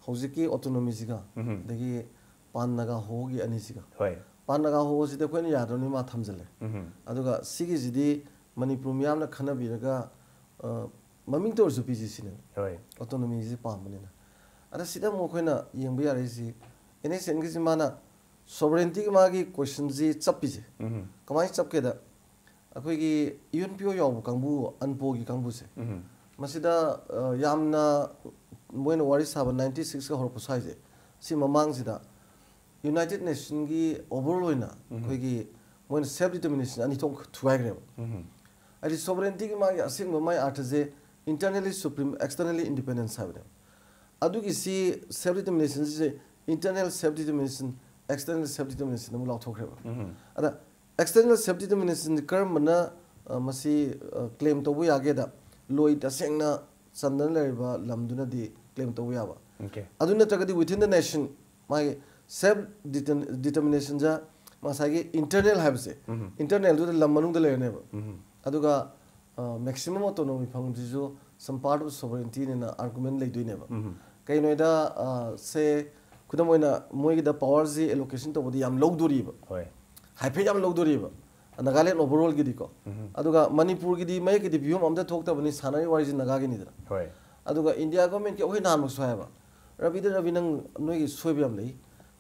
ꯍꯧꯖꯤꯛꯀꯤ ꯑꯣꯇꯣꯅꯣꯃꯤꯁꯤꯒ, ꯑꯗꯒꯤ ꯄꯥꯟ ꯅꯥꯒꯥ ꯍꯣꯒꯤ ꯑꯅꯤꯁꯤꯒ꯫ ꯍꯣꯏ꯫ ꯄꯥꯟ ꯅꯥꯒꯥ ꯍꯣꯁꯤꯗꯤ ꯑꯩꯈꯣꯏꯅ ꯌꯥꯗ꯭ꯔꯕꯅꯤ, ꯃꯥ ꯊꯝꯖꯤꯜꯂꯦ꯫ ꯑꯗꯨꯒ ꯁꯤꯒꯤꯁꯤꯗꯤ ꯃꯅꯤꯄꯨꯔ ꯃꯤꯌꯥꯝꯅ ꯈꯟꯅꯕꯤꯔꯒ, ꯑ, ꯃꯃꯤꯡꯇ ꯑꯣꯏꯔꯁꯨ ꯄꯤꯁꯤ ꯁꯤꯅꯦꯕ꯫ ꯍꯣꯏ꯫ ꯑꯣꯇꯣꯅꯣꯃꯤꯁꯤ ꯄꯥꯝꯕꯅꯤꯅ꯫ ꯑꯗ ꯁꯤꯗ ꯑꯃꯨꯛ ꯑꯩꯈꯣꯏꯅ ꯌꯦꯡꯕ ꯌꯥꯔꯛꯏꯁꯤ, ꯑꯦꯟ ꯑꯦꯁ ꯑꯦꯟꯒꯤꯁꯤ ꯃꯥꯅ ꯁꯣꯚꯔꯦꯟꯇꯤꯒꯤ ꯃꯥꯒꯤ ꯀꯣꯏꯁꯟꯁꯤ ꯆꯞꯄꯤꯁꯦ꯫ ꯀꯃꯥꯏꯅ ꯆꯞꯀꯦꯗ, ꯑꯩꯈꯣꯏꯒꯤ ꯌꯨ ꯑꯦꯟ ꯄꯤ ꯑꯣ ꯌꯥꯎꯕ ꯀꯥꯡꯕꯨ, ꯑꯟꯄꯣꯒꯤ ꯀꯥꯡꯕꯨꯁꯦ, ꯃꯁꯤꯗ, ꯑ, ꯌꯥꯝꯅ ꯃꯣꯏꯅ ꯋꯥꯔꯤ ꯁꯥꯕ ꯅꯥꯏꯟꯇꯤ ꯁꯤꯛꯁꯀ ꯍꯧꯔꯛꯄ ꯁ꯭ꯋꯥꯏꯁꯦ, ꯁꯤ ꯃꯃꯥꯡꯁꯤꯗ ꯌꯨꯅꯥꯏꯇꯦꯗ ꯅꯦꯁꯟꯒꯤ ꯑꯣꯚꯔꯑꯣꯜ ꯑꯣꯏꯅ ꯑꯩꯈꯣꯏꯒꯤ ꯃꯣꯏꯅ ꯁꯦꯜꯐ ꯗꯤꯇꯔꯃꯤꯅꯦꯁꯟ ꯑꯅꯤ ꯊꯣꯛ ꯊꯨꯒꯥꯏꯈ꯭ꯔꯦꯕ꯫ ꯍꯥꯏꯗꯤ ꯁꯣꯚꯔꯦꯟꯇꯤꯒꯤ ꯃꯥꯒꯤ ꯑꯁꯦꯡꯕ ꯃꯥꯒꯤ ꯑꯥꯔꯊꯁꯦ internally supreme, externally independence ꯍꯥꯏꯕꯅꯦꯕ꯫ ꯑꯗꯨꯒꯤ ꯁꯤ self ꯗꯤꯇꯔꯃꯤꯅꯦꯁꯟꯁꯦ internal self determination, external self determination ꯑꯃꯨꯛ ꯂꯥꯎꯊꯣꯛꯈ꯭ꯔꯦꯕ꯫ ꯑꯗ external self determination ꯀꯔꯝꯕꯅ, ꯑ, ꯃꯁꯤ, ꯑ, ꯀ꯭ꯂꯦꯝ ꯇꯧꯕ ꯌꯥꯒꯦꯗ, ꯂꯣꯏ ꯇꯁꯦꯡꯅ ꯆꯟꯗꯅ ꯂꯩꯔꯤꯕ ꯂꯝꯗꯨꯅꯗꯤ claim ꯇꯧꯕ ꯌꯥꯕ꯫ Okay. ꯑꯗꯨ ꯅꯠꯇ꯭ꯔꯒꯗꯤ within the nation ꯃꯥꯒꯤ self determinationꯁꯦ, ꯉꯁꯥꯏꯒꯤ internal ꯍꯥꯏꯕꯁꯦ, internalꯗꯨꯗ ꯂꯝ ꯃꯅꯨꯡꯗ ꯂꯩꯔꯅꯦꯕ꯫ ꯑꯗꯨꯒ maximum autonomy ꯐꯪꯕꯁꯤꯁꯨ some part of sovereigntyꯅꯦꯅ argument ꯂꯩꯗꯣꯏꯅꯦꯕ꯫ ꯀꯩꯅꯣꯗ ꯁꯦ, ꯈꯨꯗꯝ ꯑꯣꯏꯅ ꯃꯣꯏꯒꯤꯗ powerꯁꯤ allocation ꯇꯧꯕꯗ ꯌꯥꯝ ꯂꯧꯗꯣꯔꯤꯕ, ꯍꯣꯏ꯫ ꯍꯥꯏꯐꯦꯠ ꯌꯥꯝ ꯂꯧꯗꯣꯔꯤꯕ ꯅꯥꯒꯥꯂꯦꯟ overallꯒꯤꯗꯤꯀꯣ꯫ ꯑꯗꯨꯒ ꯃꯅꯤꯄꯨꯔꯒꯤꯗꯤ ꯃꯌꯦꯛꯀꯤꯗꯤ ꯐꯤꯕꯝ ꯑꯝꯇ ꯊꯣꯛꯇꯕꯅꯤ, ꯁꯥꯟꯅꯔꯤ ꯋꯥꯔꯤꯁꯤ ꯅꯥꯒꯥꯒꯤꯅꯤꯗꯅ꯫ ꯍꯣꯏ꯫ ꯑꯗꯨꯒ ꯏꯟꯗꯤꯌꯥ ꯒꯣꯔꯃꯦꯟꯀꯤ ꯑꯩꯈꯣꯏ ꯅꯍꯥꯟꯃꯛꯁꯨ ꯍꯥꯏꯕ, "ꯔꯕꯤꯗ ꯔꯕꯤ, ꯅꯪ ꯅꯣꯏꯒꯤ ꯁꯣꯏꯕ ꯌꯥꯝ ꯂꯩ꯫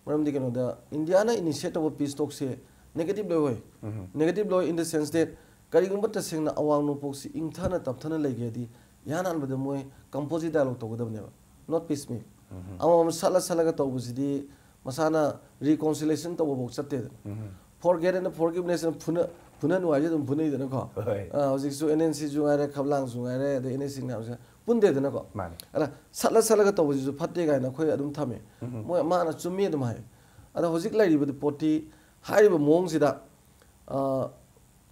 ꯃꯔꯝꯗꯤ ꯀꯩꯅꯣꯗ ꯏꯟꯗꯤꯌꯥꯅ initiate ꯇꯧꯕ peace talkꯁꯦ negative ꯂꯣꯏ ꯑꯣꯏ꯫ Negative ꯂꯣꯏ in the sense that ꯀꯔꯤꯒꯨꯝꯕ ꯇꯁꯦꯡꯅ ꯑꯋꯥꯡ ꯅꯣꯡꯄꯣꯛꯁꯤ ꯏꯪꯊꯅ ꯇꯞꯊꯅ ꯂꯩꯒꯦꯗꯤ ꯏꯍꯥꯟ ꯍꯥꯟꯕꯗ ꯃꯣꯏ composite dialogue ꯇꯧꯒꯗꯕꯅꯦꯕ, not piecemeal꯫ ꯑꯃꯃꯝ ꯁꯠꯂ ꯁꯠꯂꯒ ꯇꯧꯕꯁꯤꯗꯤ ꯃꯁꯥꯅ reconciliation ꯇꯧꯕꯐꯥꯎ ꯆꯠꯇꯦꯗꯅ꯫ Forget and forgiveness ꯐꯨꯅ ꯐꯨꯅ ꯅꯨꯡꯉꯥꯏꯁꯦ ꯑꯗꯨꯝ ꯐꯨꯅꯩꯗꯅꯀꯣ꯫ ꯍꯣꯏ꯫ ꯑ, ꯍꯧꯖꯤꯛꯁꯨ NNCꯁꯨ ꯉꯥꯏꯔꯦ, ꯈꯞꯂꯥꯡꯁꯨ ꯉꯥꯏꯔꯦ, ꯑꯗꯩ NSC ꯃꯌꯥꯝꯁꯦ ꯄꯨꯟꯗꯦꯗꯅꯀꯣ꯫ ꯃꯥꯅꯦ꯫ ꯑꯗ ꯁꯠꯂ ꯁꯠꯂꯒ ꯇꯧꯕꯁꯤꯁꯨ ꯐꯠꯇꯦ ꯀꯥꯏꯅ ꯑꯩꯈꯣꯏ ꯑꯗꯨꯝ ꯊꯝꯃꯤ꯫ ꯃꯣꯏ ꯃꯥꯅ ꯆꯨꯝꯃꯤ ꯑꯗꯨꯝ ꯍꯥꯏ꯫ ꯑꯗ ꯍꯧꯖꯤꯛ ꯂꯩꯔꯤꯕꯗꯤ ꯄꯣꯠꯇꯤ ꯍꯥꯏꯔꯤꯕ ꯃꯑꯣꯡꯁꯤꯗ, ꯑ,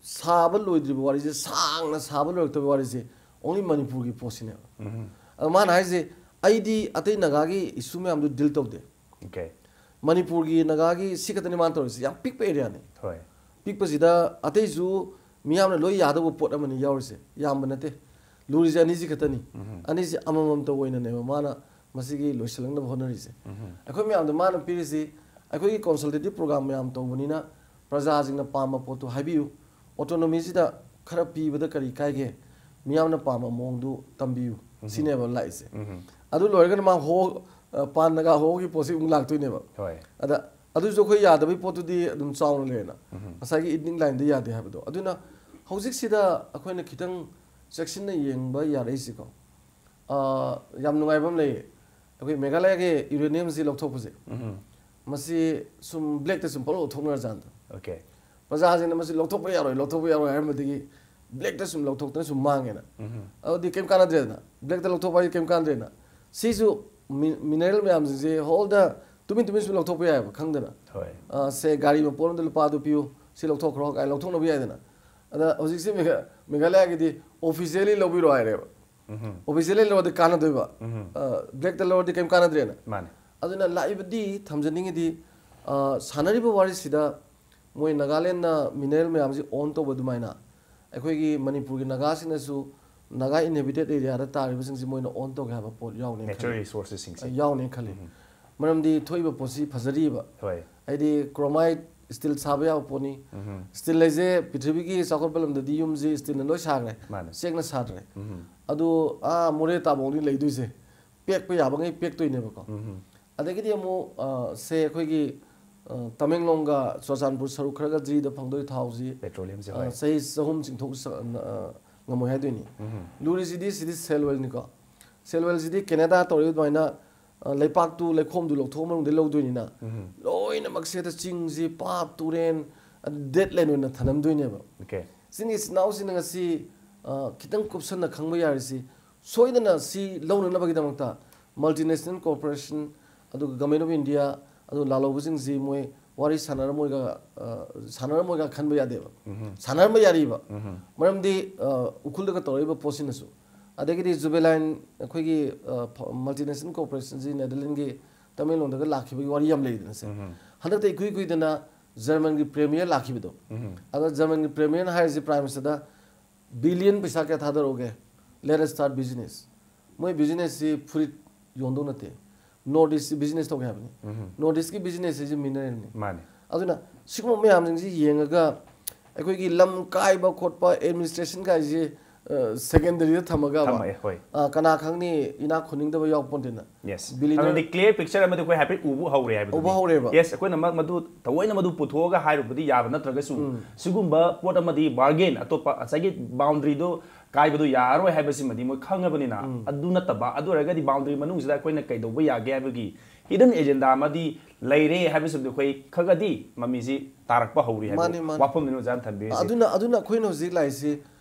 ꯁꯥꯕ ꯂꯣꯏꯗ꯭ꯔꯤꯕ ꯋꯥꯔꯤꯁꯦ, ꯁꯥꯡꯅ ꯁꯥꯕ ꯂꯣꯏꯔꯛꯇꯕ ꯋꯥꯔꯤꯁꯦ only ꯃꯅꯤꯄꯨꯔꯒꯤ ꯄꯣꯠꯁꯤꯅꯦꯕ꯫ ꯑꯗ ꯃꯥꯅ ꯍꯥꯏꯁꯦ, "ꯑꯩꯗꯤ ꯑꯇꯩ ꯅꯥꯒꯥꯒꯤ issue ꯃꯌꯥꯝꯗꯨ deal ꯇꯧꯗꯦ꯫ Okay꯫ ꯃꯅꯤꯄꯨꯔꯒꯤ ꯅꯥꯒꯥꯒꯤ ꯁꯤ ꯈꯛꯇꯅꯤ ꯃꯥꯅ ꯇꯧꯔꯤꯁꯦ, ꯌꯥꯝ ꯄꯤꯛꯄ areaꯅꯤ꯫ ꯍꯣꯏ꯫ ꯄꯤꯛꯄꯁꯤꯗ ꯑꯇꯩꯁꯨ ꯃꯤꯌꯥꯝꯅ ꯂꯣꯏ ꯌꯥꯗꯧꯕ ꯄꯣꯠ ꯑꯃꯅꯤ ꯌꯥꯎꯔꯤꯁꯦ, ꯌꯥꯝꯕ ꯅꯠꯇꯦ꯫ ꯂꯨꯔꯤꯁꯦ ꯑꯅꯤꯁꯤ ꯈꯛꯇꯅꯤ꯫ ꯑꯅꯤꯁꯤ ꯑꯃꯃꯝꯇ ꯑꯣꯏꯅꯅꯦꯕ ꯃꯥꯅ ꯃꯁꯤꯒꯤ ꯂꯣꯏꯁꯤꯜꯂꯛꯅꯕ ꯍꯣꯠꯅꯔꯤꯁꯦ꯫ ꯑꯩꯈꯣꯏ ꯃꯌꯥꯝꯗ ꯃꯥꯅ ꯄꯤꯔꯤꯁꯤ, ꯑꯩꯈꯣꯏꯒꯤ consultative program ꯃꯌꯥꯝ ꯇꯧꯕꯅꯤꯅ ꯄ꯭ꯔꯖꯥꯁꯤꯡꯅ ꯄꯥꯝꯕ ꯄꯣꯠꯇꯨ ꯍꯥꯏꯕꯤꯌꯨ, autonomyꯁꯤꯗ ꯈꯔ ꯄꯤꯕꯗ ꯀꯔꯤ ꯀꯥꯏꯒꯦ, ꯃꯤꯌꯥꯝꯅ ꯄꯥꯝꯕ ꯃꯑꯣꯡꯗꯨ ꯇꯝꯕꯤꯌꯨ", ꯁꯤꯅꯦꯕ ꯂꯥꯛꯏꯁꯦ꯫ ꯑꯗꯨ ꯂꯣꯏꯔꯒꯅ ꯃꯥ ꯍꯣ, ꯑ, ꯄꯥꯟ ꯅꯥꯒꯥ ꯍꯣꯒꯤ ꯄꯣꯠꯁꯤ ꯑꯃꯨꯛ ꯂꯥꯛꯇꯣꯏꯅꯦꯕ꯫ ꯍꯣꯏ꯫ ꯑꯗ ꯑꯗꯨꯁꯨ ꯑꯩꯈꯣꯏ ꯌꯥꯗꯕꯒꯤ ꯄꯣꯠꯇꯨꯗꯤ ꯑꯗꯨꯝ ꯆꯥꯎꯅ ꯂꯩꯔꯦꯅ꯫ ꯉꯁꯥꯏꯒꯤ ethnic lineꯗ ꯌꯥꯗꯦ ꯍꯥꯏꯕꯗꯣ꯫ ꯑꯗꯨꯅ ꯍꯧꯖꯤꯛꯁꯤꯗ ꯑꯩꯈꯣꯏꯅ ꯈꯤꯇꯪ ꯆꯦꯛꯁꯤꯟꯅ ꯌꯦꯡꯕ ꯌꯥꯔꯛꯏꯁꯤꯀꯣ, ꯑ, ꯌꯥꯝ ꯅꯨꯡꯉꯥꯏꯕ ꯑꯃ ꯂꯩꯌꯦ꯫ ꯑꯩꯈꯣꯏ ꯃꯦꯘꯥꯂꯌꯥꯒꯤ uraniumꯁꯤ ꯂꯧꯊꯣꯛꯄꯁꯦ, ꯃꯁꯤ ꯁꯨꯝ blackꯇ ꯁꯨꯝ ꯄꯪꯂꯧ ꯂꯧꯊꯣꯛꯅꯔꯖꯥꯠꯅꯤ꯫ Okay꯫ ꯄ꯭ꯔꯖꯥꯁꯤꯡꯅ ꯃꯁꯤ ꯂꯧꯊꯣꯛꯄ ꯌꯥꯔꯣꯏ, ꯂꯧꯊꯣꯛꯄ ꯌꯥꯔꯣꯏ ꯍꯥꯏꯔꯝꯕꯗꯒꯤ blackꯇ ꯁꯨꯝ ꯂꯧꯊꯣꯛꯇꯅ ꯁꯨꯝ ꯃꯥꯡꯉꯦꯅ꯫ ꯑꯗꯨꯗꯤ ꯀꯩꯝ ꯀꯥꯟꯅꯗ꯭ꯔꯦꯗꯅ, blackꯇ ꯂꯧꯊꯣꯛꯄ ꯍꯥꯏꯁꯦ ꯀꯩꯝ ꯀꯥꯟꯅꯗ꯭ꯔꯦꯅ꯫ ꯁꯤꯁꯨ mi-, mineral ꯃꯌꯥꯝꯁꯤꯡꯁꯦ ꯍꯣꯜꯗ ꯇꯨꯃꯤꯟ ꯇꯨꯃꯤꯟ ꯁꯨꯝ ꯂꯧꯊꯣꯛꯄ ꯌꯥꯏꯑꯕ ꯈꯪꯗꯅ꯫ ꯍꯣꯏ꯫ ꯑ, ꯁꯦ, ꯒꯥꯔꯤ ꯃꯄꯣꯠ ꯑꯃꯗ ꯂꯨꯄꯥ ꯑꯗꯨ ꯄꯤꯌꯨ, ꯁꯤ ꯂꯧꯊꯣꯛꯈ꯭ꯔꯣ ꯀꯥꯏꯅ ꯂꯧꯊꯣꯛꯅꯕ ꯌꯥꯏꯗꯅ꯫ ꯑꯗ ꯍꯧꯖꯤꯛꯁꯦ ꯃꯦꯘ-, ꯃꯦꯘꯥꯂꯌꯥꯒꯤꯗꯤ officially ꯂꯧꯕꯤꯔꯣ ꯍꯥꯏꯔꯦꯕ꯫ ꯑꯣ ꯕꯤ ꯁꯤꯗ ꯂꯧꯔꯗꯤ ꯀꯥꯟꯅꯗꯣꯏꯕ, ꯕ꯭ꯂꯦꯛꯇ ꯂꯧꯔꯗꯤ ꯀꯩꯝ ꯀꯥꯟꯅꯗ꯭ꯔꯦꯅ꯫ ꯃꯥꯅꯦ꯫ ꯑꯗꯨꯅ ꯂꯥꯛꯏꯕꯗꯤ ꯊꯝꯖꯅꯤꯡꯉꯤꯗꯤ, ꯑ, ꯁꯥꯟꯅꯔꯤꯕ ꯋꯥꯔꯤꯁꯤꯗ ꯃꯣꯏ ꯅꯥꯒꯥꯂꯦꯟꯗ ꯃꯤꯅꯔꯦꯜ ꯃꯌꯥꯝꯁꯤ ꯑꯣꯟ ꯇꯧꯕ ꯑꯗꯨꯃꯥꯏꯅ ꯑꯩꯈꯣꯏꯒꯤ ꯃꯅꯤꯄꯨꯔꯒꯤ ꯅꯥꯒꯥꯁꯤꯡꯅꯁꯨ ꯅꯥꯒꯥ ꯏꯟꯍꯦꯕꯤꯇꯦꯠ ꯑꯦꯔꯤꯌꯥꯗ ꯇꯥꯔꯤꯕꯁꯤꯡꯁꯤ ꯃꯣꯏꯅ ꯑꯣꯟ ꯇꯧꯒꯦ ꯍꯥꯏꯕ ꯄꯣꯠ ꯌꯥꯎꯅꯦꯅ ꯅꯦꯆꯔ ꯈꯜꯂꯤ꯫ ꯔꯤꯁꯣꯔꯁꯦꯁꯁꯤꯡꯁꯦ꯫ ꯌꯥꯎꯅꯦꯅ ꯈꯜꯂꯤ꯫ ꯃꯔꯝꯗꯤ ꯊꯣꯛꯏꯕ ꯄꯣꯠꯁꯤ ꯐꯖꯔꯤꯕ꯫ ꯍꯣꯏ꯫ ꯍꯥꯏꯗꯤ ꯀ꯭ꯔꯣꯃꯥꯏꯠ ꯁ꯭ꯇꯤꯜ ꯁꯥꯕ ꯌꯥꯕ ꯄꯣꯠꯅꯤ꯫ ꯁ꯭ꯇꯤꯜ ꯍꯥꯏꯁꯦ ꯄ꯭ꯔꯤꯊꯤꯕꯤꯒꯤ ꯆꯥꯎꯈꯠꯄ ꯂꯝꯗꯗꯤ ꯌꯨꯝꯁꯤ ꯁ꯭ꯇꯤꯜꯅ ꯂꯣꯏ ꯁꯥꯈ꯭ꯔꯦ꯫ ꯃꯥꯅꯦ꯫ ꯆꯦꯛꯅ ꯁꯥꯗ꯭ꯔꯦ꯫ ꯑꯗꯨ ꯑꯥ ꯃꯣꯔꯦ ꯇꯥꯕꯧꯅꯤ ꯂꯩꯗꯣꯏꯁꯦ꯫ ꯄꯦꯛꯄ ꯌꯥꯕꯉꯩ ꯄꯦꯛꯇꯣꯏꯅꯦꯕꯀꯣ꯫ ꯑꯗꯒꯤꯗꯤ ꯑꯃꯨꯛ, ꯑ, ꯁꯦ ꯑꯩꯈꯣꯏꯒꯤ, ꯑ, ꯇꯃꯦꯡꯂꯣꯡꯒ ꯆꯨꯔꯆꯥꯟꯄꯨꯔ ꯁꯔꯨꯛ ꯈꯔꯒ ꯖꯤꯔꯤꯗ ꯐꯪꯗꯣꯏ ꯊꯥꯎꯁꯤ, ꯄꯦꯇ꯭ꯔꯣꯂꯤꯌꯝꯁꯦ, ꯑ, ꯍꯣꯏ꯫ ꯆꯍꯤ ꯆꯍꯨꯝ ꯆꯤꯡꯊꯣꯛ ꯁ-, ꯑ, ꯉꯝꯃꯣꯏ ꯍꯥꯏꯗꯣꯏꯅꯤ꯫ ꯂꯨꯔꯤꯁꯤꯗꯤ ꯁꯤꯗꯤ ꯁꯦꯜ ꯑꯣꯏꯜꯅꯤꯀꯣ꯫ ꯁꯦꯜ ꯑꯣꯏꯜꯁꯤꯗꯤ ꯀꯦꯅꯦꯗꯥ ꯇꯧꯔꯤꯕ ꯑꯗꯨꯃꯥꯏꯅ, ꯑ, ꯂꯩꯄꯥꯛꯇꯨ ꯂꯩꯈꯣꯝꯗꯨ ꯂꯧꯊꯣꯛꯑ ꯃꯅꯨꯡꯗ ꯂꯧꯗꯣꯏꯅꯤꯅ, ꯂꯣꯏꯅꯃꯛꯁꯦ ꯍꯦꯛꯇ ꯆꯤꯡꯁꯤ, ꯄꯥꯠ, ꯇꯨꯔꯦꯟ, ꯑꯗꯨ ꯗꯦꯠ ꯂꯦꯟ ꯑꯣꯏꯅ ꯊꯅꯝꯗꯣꯏꯅꯦꯕ꯫ ꯑꯣꯀꯦ꯫ ꯁꯤꯅꯤ ꯏꯆꯤꯟ ꯏꯅꯥꯎꯁꯤꯡꯅ ꯉꯁꯤ, ꯑ, ꯈꯤꯇꯪ ꯀꯨꯞꯁꯟꯅ ꯈꯪꯕ ꯌꯥꯔꯤꯁꯤ, ꯁꯣꯏꯗꯅ ꯁꯤ ꯂꯧꯅꯅꯕꯒꯤꯗꯃꯛꯇ multinational corporation, ꯑꯗꯨꯒ Government of India, ꯑꯗꯨꯒ ꯂꯥꯜꯍꯧꯕꯁꯤꯡꯁꯤ ꯃꯣꯏ ꯋꯥꯔꯤ ꯁꯥꯟꯅꯔꯝꯃꯣꯏꯒ, ꯑ, ꯁꯥꯟꯅꯔꯝꯃꯣꯏꯒ ꯈꯟꯕ ꯌꯥꯗꯦꯕ꯫ ꯁꯥꯟꯅꯔꯝꯕ ꯌꯥꯔꯤꯕ꯫ ꯃꯔꯝꯗꯤ, ꯑ, ꯎꯈ꯭ꯔꯨꯜꯗꯒ ꯇꯧꯔꯛꯏꯕ ꯄꯣꯠꯁꯤꯅꯁꯨ꯫ ꯑꯗꯒꯤꯗꯤ Jubilee ꯑꯩꯈꯣꯏꯒꯤ, ꯑ, ꯐ-, multinational corporationꯁꯤ ꯅꯦꯗꯔꯂꯦꯟꯒꯤ ꯇꯃꯦꯡꯂꯣꯡꯗꯒ ꯂꯥꯛꯈꯤꯕꯒꯤ ꯋꯥꯔꯤ ꯌꯥꯝ ꯂꯩꯗꯅ ꯁꯦ꯫ ꯍꯟꯗꯛꯇ ꯏꯀꯨꯏ ꯀꯨꯏꯗꯅ ꯖꯔꯃꯟꯒꯤ ꯄ꯭ꯔꯦꯃꯤꯌꯔ ꯂꯥꯛꯈꯤꯕꯗꯣ꯫ ꯑꯗꯣ ꯖꯔꯃꯟꯒꯤ ꯄ꯭ꯔꯦꯃꯤꯌꯔꯅ ꯍꯥꯏꯔꯤꯁꯤ ꯄ꯭ꯔꯥꯏꯝ ꯃꯤꯅꯤꯁꯇꯔꯗ, "ꯕꯤꯂꯤꯌꯟ ꯄꯩꯁꯥ ꯀꯌꯥ ꯊꯥꯗꯔꯛꯎꯒꯦ? Let us start business." ꯃꯣꯏ ꯕꯤꯖꯤꯅꯦꯁꯁꯤ ꯐꯨꯔꯤꯠ ꯌꯣꯟꯗꯧ ꯅꯠꯇꯦ, ꯅꯣꯔꯠ ꯏꯁ ꯕꯤꯖꯤꯅꯦꯁ ꯇꯧꯒꯦ ꯍꯥꯏꯕꯅꯤ꯫ ꯅꯣꯔꯠ ꯏꯁꯀꯤ ꯕꯤꯖꯤꯅꯦꯁ ꯍꯥꯏꯁꯤ ꯃꯤꯅꯔꯦꯜꯅꯤ꯫ ꯃꯥꯅꯦ꯫ ꯑꯗꯨꯅ ꯁꯤꯒꯨꯝꯕ ꯃꯌꯥꯝꯁꯤꯡꯁꯤ ꯌꯦꯡꯉꯒ ꯑꯩꯈꯣꯏꯒꯤ ꯂꯝ ꯀꯥꯏꯕ ꯈꯣꯠꯄ, ꯑꯦꯗꯃꯤꯅꯤꯁꯇ꯭ꯔꯦꯁꯟ ꯀꯥꯏꯁꯦ, ꯑ, ꯁꯦꯀꯦꯟꯗꯔꯤꯗ ꯊꯝꯃꯒ, ꯊꯝꯃꯛꯑꯦ, ꯍꯣꯏ꯫ ꯑ, ꯀꯅꯥ ꯈꯪꯅꯤ, ꯏꯅꯥꯛ ꯈꯨꯟꯅꯤꯡꯗꯕ ꯌꯥꯎ ꯄꯣꯟꯇꯦꯅ꯫ ꯌꯦꯁ꯫ ꯕꯤꯂꯤꯅꯔ ꯑꯗꯨꯗꯤ ꯀ꯭ꯂꯤꯌꯥꯔ ꯄꯤꯛꯆꯔ ꯑꯃꯗꯤ ꯑꯩꯈꯣꯏ ꯍꯥꯏꯐꯦꯠ ꯎꯕ ꯍꯧꯔꯦ ꯍꯥꯏꯕꯗꯨꯅꯤ꯫ ꯎꯕ ꯍꯧꯔꯦꯕ꯫ ꯌꯦꯁ, ꯑꯩꯈꯣꯏꯅ ꯃ-, ꯃꯗꯨ ꯊꯑꯣꯏꯅ ꯃꯗꯨ ꯄꯨꯊꯣꯛꯑꯒ ꯍꯥꯏꯔꯨꯕꯗꯤ ꯌꯥꯕ ꯅꯠꯇ꯭ꯔꯒꯁꯨ, ꯁꯤꯒꯨꯝꯕ ꯄꯣꯠ ꯑꯃꯗꯤ ꯕꯥꯔꯒꯦꯟ, ꯑꯇꯣꯞꯄ ꯉꯁꯥꯏꯒꯤ ꯕꯥꯎꯟꯗꯔꯤꯗꯣ ꯀꯥꯏꯕꯗꯣ ꯌꯥꯔꯔꯣꯏ ꯍꯥꯏꯕꯁꯤꯃꯗꯤ ꯃꯣꯏ ꯈꯪꯉꯕꯅꯤꯅ, ꯑꯗꯨ ꯅꯠꯇꯕ, ꯑꯗꯨ ꯑꯣꯏꯔꯒꯗꯤ ꯕꯥꯎꯟꯗꯔꯤ ꯃꯅꯨꯡꯁꯤꯗ ꯑꯩꯈꯣꯏꯅ ꯀꯩꯗꯧꯕ ꯌꯥꯒꯦ ꯍꯥꯏꯕꯒꯤ ꯍꯤꯗꯟ ꯑꯦꯖꯦꯟꯗꯥ ꯑꯃꯗꯤ ꯂꯩꯔꯦ ꯍꯥꯏꯕꯁꯤꯃꯗꯤ ꯑꯩꯈꯣꯏ ꯈꯔꯒꯗꯤ ꯃꯃꯤꯁꯤ ꯇꯥꯔꯛꯄ ꯍꯧꯔꯤ ꯍꯥꯏꯕ ꯃꯥꯅꯤ, ꯃꯥꯅꯤ꯫ ꯋꯥꯐꯝꯗꯨꯅꯤ ꯑꯣꯖꯥꯅ ꯊꯝꯕꯤꯔꯤꯁꯦ꯫ ꯑꯗꯨꯅ, ꯑꯗꯨꯅ ꯑꯩꯈꯣꯏꯅ ꯍꯧꯖꯤꯛ ꯂꯥꯛꯏꯁꯤ,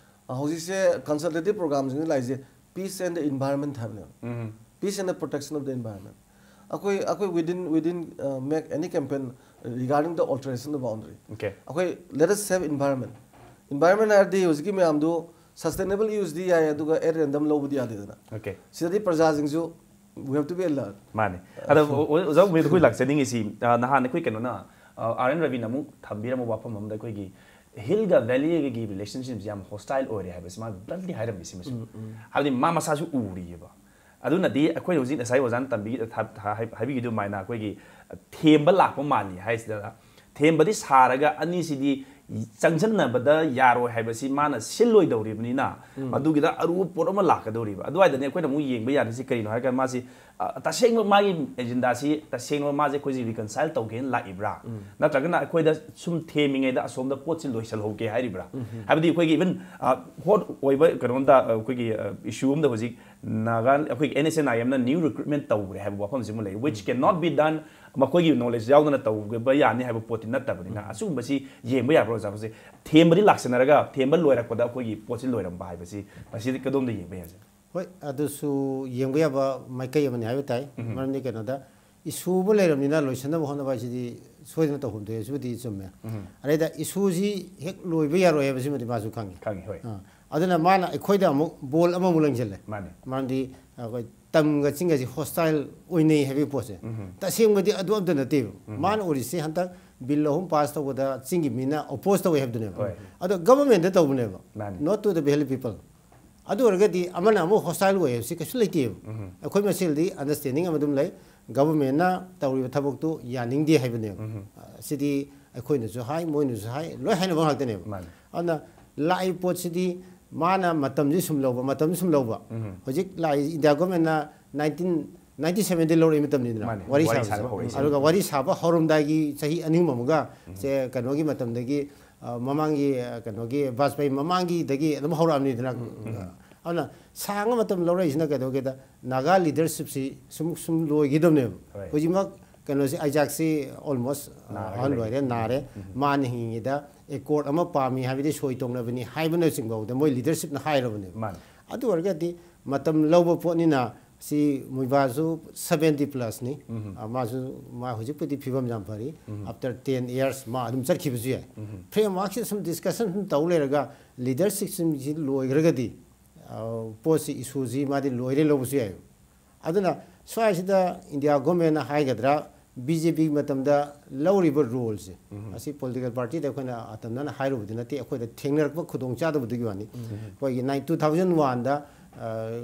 ꯑ, ꯍꯧꯖꯤꯛꯁꯦ ꯀꯟꯁꯜꯇꯦꯇꯤꯚ ꯄ꯭ꯔꯣꯒ꯭ꯔꯥꯝꯁꯤꯡꯗ ꯂꯥꯛꯏꯁꯦ peace and the environment ꯍꯥꯏꯕꯅꯦꯕ꯫ Peace and the protection of the environment꯫ ꯑꯩꯈꯣꯏ, ꯑꯩꯈꯣꯏ within, within, uh, make any campaign regarding the alteration of boundary꯫ Okay. ꯑꯩꯈꯣꯏ let us save environment꯫ Environment ꯍꯥꯏꯔꯗꯤ ꯍꯧꯖꯤꯛꯀꯤ ꯃꯌꯥꯝꯗꯨ Sustainable use ꯗꯤ ꯌꯥꯏ, ꯑꯗꯨꯒ at random ꯂꯧꯕꯗꯤ ꯌꯥꯗꯦꯗꯅ꯫ Okay. ꯁꯤꯗꯗꯤ ꯄ꯭ꯔꯖꯥꯁꯤꯡꯁꯨ, we have to be alert. ꯃꯥꯅꯦ꯫ ꯑꯗꯣ ꯑꯣ-, ꯑꯣ-, ꯑꯣꯖꯥ ꯎꯃꯦꯗ, ꯑꯩꯈꯣꯏ ꯂꯥꯛꯆꯅꯤꯡꯉꯤꯁꯤ, ꯑ, ꯅꯍꯥꯟ ꯑꯩꯈꯣꯏ ꯀꯩꯅꯣꯅ, ꯑ, R N ꯔꯕꯤꯅ ꯑꯃꯨꯛ ꯊꯝꯕꯤꯔꯝꯕ ꯋꯥꯐꯝ ꯑꯃꯗ, ꯑꯩꯈꯣꯏꯒꯤ ꯍꯤꯜꯒ ꯚꯦꯂꯤꯒꯒꯤ relationshipꯁꯤ ꯌꯥꯝ hostile ꯑꯣꯏꯔꯦ ꯍꯥꯏꯕꯁꯤ ꯃꯥ bluntly ꯍꯥꯏꯔꯝꯃꯤ ꯁꯤꯃꯁꯨ꯫ ꯍꯥꯏꯕꯗꯤ ꯃꯥ ꯃꯁꯥꯁꯨ ꯎꯔꯤꯑꯕ꯫ ꯑꯗꯨꯅꯗꯤ ꯑꯩꯈꯣꯏ ꯍꯧꯖꯤꯛ ꯉꯁꯥꯏ ꯑꯣꯖꯥꯅ ꯇꯝꯕꯤ-, ꯊ-, ꯊ-, ꯍꯥꯏ-, ꯍꯥꯏꯕꯤꯈꯤꯕ ꯑꯗꯨꯃꯥꯏꯅ ꯑꯩꯈꯣꯏꯒꯤ ꯊꯦꯝꯕ ꯂꯥꯛꯄ ꯃꯥꯜꯂꯤ ꯍꯥꯏꯁꯤꯗ, ꯊꯦꯝꯕꯗꯤ ꯁꯥꯔꯒ ꯑꯅꯤꯁꯤꯗꯤ ꯆꯪꯁꯤꯟꯅꯕꯗ ꯌꯥꯔꯣꯏ ꯍꯥꯏꯕꯁꯤ ꯃꯥꯅ ꯁꯤꯜꯂꯣꯏꯗꯧꯔꯤꯕꯅꯤꯅ, ꯃꯗꯨꯒꯤꯗ ꯑꯔꯨꯕ ꯄꯣꯠ ꯑꯃ ꯂꯥꯛꯀꯗꯧꯔꯤꯕ꯫ ꯑꯗꯨꯋꯥꯏꯗꯅꯤ ꯑꯩꯈꯣꯏꯅ ꯑꯃꯨꯛ ꯌꯦꯡꯕ ꯌꯥꯔꯤꯁꯤ ꯀꯔꯤꯅꯣ ꯍꯥꯏꯔꯒ, ꯃꯥꯁꯤ, ꯑ, ꯇꯁꯦꯡꯕ ꯃꯥꯒꯤ agendaꯁꯤ, ꯇꯁꯦꯡꯕ ꯃꯥꯁꯦ ꯑꯩꯈꯣꯏꯁꯤ reconcile ꯇꯧꯒꯦꯅ ꯂꯥꯛꯏꯕ꯭ꯔꯥ? ꯅꯠꯇ꯭ꯔꯒꯅ ꯑꯩꯈꯣꯏꯗ ꯁꯨꯝ ꯊꯦꯝꯃꯤꯉꯩꯗ ꯑꯁꯣꯝꯗ ꯄꯣꯠꯁꯤ ꯂꯣꯏꯁꯤꯜꯍꯧꯒꯦ ꯍꯥꯏꯔꯤꯕ꯭ꯔꯥ? ꯍꯥꯏꯕꯗꯤ ꯑꯩꯈꯣꯏꯒꯤ even, ꯑ, hot ꯑꯣꯏꯕ ꯀꯩꯅꯣꯝꯗ, ꯑ, ꯑꯩꯈꯣꯏꯒꯤ, ꯑ, issue ꯑꯃꯗ ꯍꯧꯖꯤꯛ ꯅꯥꯒꯥ, ꯑꯩꯈꯣꯏꯒꯤ N S N I Mꯅ new recruitment ꯇꯧꯈ꯭ꯔꯦ ꯍꯥꯏꯕ ꯋꯥꯐꯝꯁꯤ ꯑꯃ ꯂꯩ, which cannot be done, ꯃꯈꯣꯏꯒꯤ knowledge ꯌꯥꯎꯗꯅ ꯇꯧꯕ ꯌꯥꯅꯤ ꯍꯥꯏꯕ ꯄꯣꯠꯇꯤ ꯅꯠꯇꯕꯅꯤꯅ, ꯑꯁꯤꯒꯨꯝꯕꯁꯤ ꯌꯦꯡꯕ ꯌꯥꯕ꯭ꯔꯣ, ꯑꯣꯖꯥ? ꯍꯧꯖꯤꯛ ꯊꯦꯝꯕꯗꯤ ꯂꯥꯛꯁꯟꯅꯔꯒ ꯊꯦꯝꯕ ꯂꯣꯏꯔꯛꯄꯗ ꯑꯩꯈꯣꯏꯒꯤ ꯄꯣꯠꯁꯤ ꯂꯣꯏꯔꯝꯕ ꯍꯥꯏꯕꯁꯤ, ꯃꯁꯤꯗꯤ ꯀꯗꯣꯝꯗ ꯌꯦꯡꯕ ꯌꯥꯏ, ꯑꯣꯖꯥ? ꯍꯣꯏ, ꯑꯗꯨꯁꯨ ꯌꯦꯡꯕ ꯌꯥꯕ ꯃꯥꯏꯀꯩ ꯑꯃꯅꯤ ꯍꯥꯏꯕ ꯇꯥꯏ꯫ ꯃꯔꯝꯗꯤ ꯀꯩꯅꯣꯗ, issue ꯑꯃ ꯂꯩꯔꯕꯅꯤꯅ ꯂꯣꯏꯁꯤꯟꯅꯕ ꯍꯣꯠꯅꯕ ꯍꯥꯏꯁꯤꯗꯤ ꯁꯣꯏꯗꯅ ꯇꯧꯐꯝ ꯊꯣꯛꯑꯦ, ꯑꯁꯤꯕꯨꯗꯤ ꯆꯨꯝꯃꯦ꯫ ꯑꯗꯩꯗ issueꯁꯤ ꯍꯦꯛ ꯂꯣꯏꯕ ꯌꯥꯔꯣꯏ ꯍꯥꯏꯕꯁꯤꯃꯗꯤ ꯃꯥꯁꯨ ꯈꯪꯉꯤ꯫ ꯈꯪꯉꯤ, ꯍꯣꯏ꯫ ꯑꯥ, ꯑꯗꯨꯅ ꯃꯥꯅ ꯑꯩꯈꯣꯏꯗ ꯑꯃꯨꯛ ball ꯑꯃꯃꯨꯛ ꯂꯪꯁꯤꯜꯂꯦ꯫ ꯃꯥꯅꯦ꯫ ꯃꯔꯝꯗꯤ ꯑꯩꯈꯣꯏ ꯇꯝꯒ ꯆꯤꯡꯒꯁꯤ hostile ꯑꯣꯏꯅꯩ ꯍꯥꯏꯕꯒꯤ ꯄꯣꯠꯁꯦ ꯇꯁꯦꯡꯕꯗꯤ ꯑꯗꯨ ꯑꯝꯇ ꯅꯠꯇꯦꯕ꯫ ꯃꯥꯅ ꯑꯣꯏꯔꯤꯁꯦ ꯍꯟꯗꯛ bill ꯑꯍꯨꯝ pass ꯇꯧꯕꯗ ꯆꯤꯡꯒꯤ ꯃꯤꯅ oppose ꯇꯧꯋꯦ ꯍꯥꯏꯕꯗꯨꯅꯦꯕ꯫ ꯍꯣꯏ꯫ ꯑꯗꯣ governmentꯇ ꯇꯧꯕꯅꯦꯕ, ꯃꯥꯅꯦ꯫ not to the valley people꯫ ꯑꯗꯨ ꯑꯣꯏꯔꯒꯗꯤ ꯑꯃꯅ ꯑꯃꯨꯛ hostile ꯑꯣꯏ ꯍꯥꯏꯕꯁꯤ ꯀꯩꯁꯨ ꯂꯩꯇꯦꯕ꯫ ꯑꯩꯈꯣꯏ ꯃꯁꯦꯜꯗꯤ understanding ꯑꯃ ꯑꯗꯨꯝ ꯂꯩ, governmentꯅ ꯇꯧꯔꯤꯕ ꯊꯕꯛꯇꯨ ꯌꯥꯅꯤꯡꯗꯦ ꯍꯥꯏꯕꯅꯦꯕ꯫ ꯁꯤꯗꯤ ꯑꯩꯈꯣꯏꯅꯁꯨ ꯍꯥꯏ, ꯃꯣꯏꯅꯁꯨ ꯍꯥꯏ, ꯂꯣꯏ ꯍꯥꯏꯅꯕ ꯉꯥꯛꯇꯅꯦꯕ꯫ ꯃꯥꯅꯦ꯫ ꯑꯗꯨꯅ ꯂꯥꯛꯏ ꯄꯣꯠꯁꯤꯗꯤ ꯃꯥꯅ ꯃꯇꯝꯁꯤ ꯁꯨꯝ ꯂꯧꯕ, ꯃꯇꯝꯁꯤ ꯁꯨꯝ ꯂꯧꯕ꯫ ꯍꯧꯖꯤꯛ ꯂꯥꯛꯏ India governmentꯅ nineteen ninety sevenꯗ ꯂꯧꯔꯛꯏ ꯃꯇꯝꯅꯤꯗꯅ, ꯃꯥꯅꯦ, ꯋꯥꯔꯤ ꯋꯥꯔꯤ ꯁꯥꯕꯁꯦ꯫ ꯁꯥꯕ ꯍꯧꯔꯛꯏꯁꯦ꯫ ꯑꯗꯨꯒ ꯋꯥꯔꯤ ꯁꯥꯕ ꯍꯧꯔꯝꯗꯥꯏꯒꯤ ꯆꯍꯤ ꯑꯅꯤ ꯑꯍꯨꯝ ꯑꯃꯒ ꯁꯦ ꯀꯩꯅꯣꯒꯤ ꯃꯇꯝꯗꯒꯤ, ꯑ, ꯃꯃꯥꯡꯒꯤ, ꯑ, ꯀꯩꯅꯣꯒꯤ ꯕꯥꯖꯄꯥꯏ ꯃꯃꯥꯡꯒꯤꯗꯒꯤ ꯑꯗꯨꯝ ꯍꯧꯔꯛꯑꯕꯅꯤꯗꯅ꯫ ꯑꯗꯨꯅ ꯁꯥꯡꯕ ꯃꯇꯝ ꯂꯧꯔꯛꯏꯁꯤꯅ ꯀꯩꯗꯧꯒꯦꯗ, Naga leadershipꯁꯤ ꯁꯨꯝ ꯁꯨꯝ ꯂꯣꯏꯈꯤꯗꯕꯅꯦꯕ꯫ ꯍꯣꯏ꯫ ꯍꯧꯖꯤꯛꯃꯛ ꯀꯩꯅꯣꯁꯤ, ꯑꯩꯖꯥꯛꯁꯤ almost, ꯑ, ꯅꯥꯔꯒ ꯑꯍꯜ ꯂꯩ꯫ ꯑꯣꯏꯔꯦ, ꯅꯥꯔꯦ꯫ ꯃꯥꯅ ꯍꯤꯡꯉꯤꯉꯩꯗ accord ꯑꯃ ꯄꯥꯝꯃꯤ ꯍꯥꯏꯕꯗꯤ ꯁꯣꯏ ꯇꯧꯅꯕꯅꯤ ꯍꯥꯏꯕꯅꯆꯤꯡꯕ ꯐꯥꯎꯗ ꯃꯣꯏ leadershipꯅ ꯍꯥꯏꯔꯕꯅꯦꯕ꯫ ꯃꯥꯅꯦ꯫ ꯑꯗꯨ ꯑꯣꯏꯔꯒꯗꯤ ꯃꯇꯝ ꯂꯧꯕ ꯄꯣꯠꯅꯤꯅ ꯁꯤ ꯃꯨꯏꯕꯥꯁꯨ seventy plus ꯅꯤ꯫ ꯃꯥꯁꯨ, ꯃꯥ ꯍꯧꯖꯤꯛꯄꯨꯗꯤ ꯐꯤꯕꯝ ꯌꯥꯝ ꯐꯔꯤ꯫ After ten years ꯃꯥ ꯑꯗꯨꯝ ꯆꯠꯈꯤꯕꯁꯨ ꯌꯥꯏ꯫ Framework ꯁꯤꯗ ꯁꯨꯝ discussion ꯁꯨꯝ ꯇꯧ ꯂꯩꯔꯒ leadership ꯁꯤꯡꯁꯤ ꯂꯣꯏꯈ꯭ꯔꯒꯗꯤ, ꯑ, ꯄꯣꯠꯁꯤ, issue ꯁꯤ ꯃꯥꯗꯤ ꯂꯣꯏꯔꯦ ꯂꯧꯕꯁꯨ ꯌꯥꯏ꯫ ꯑꯗꯨꯅ ꯁ꯭ꯋꯥꯏꯁꯤꯗ India government ꯅ ꯍꯥꯏꯒꯗ꯭ꯔꯥ, B J P ꯃꯇꯝꯗ ꯂꯧꯔꯤꯕ role ꯁꯦ, ꯑꯁꯤ political party ꯗ ꯑꯩꯈꯣꯏꯅ ꯑꯇꯝꯅꯅ ꯍꯥꯏꯔꯨꯕꯗꯤ ꯅꯠꯇꯦ, ꯑꯩꯈꯣꯏꯗ ꯊꯦꯡꯅꯔꯛꯄ ꯈꯨꯗꯣꯡꯆꯥꯗꯕꯗꯨꯒꯤ ꯋꯥꯅꯤ꯫ ꯑꯩꯈꯣꯏꯒꯤ ꯅꯥꯏꯟ-, two thousand one ꯗ, ꯑ,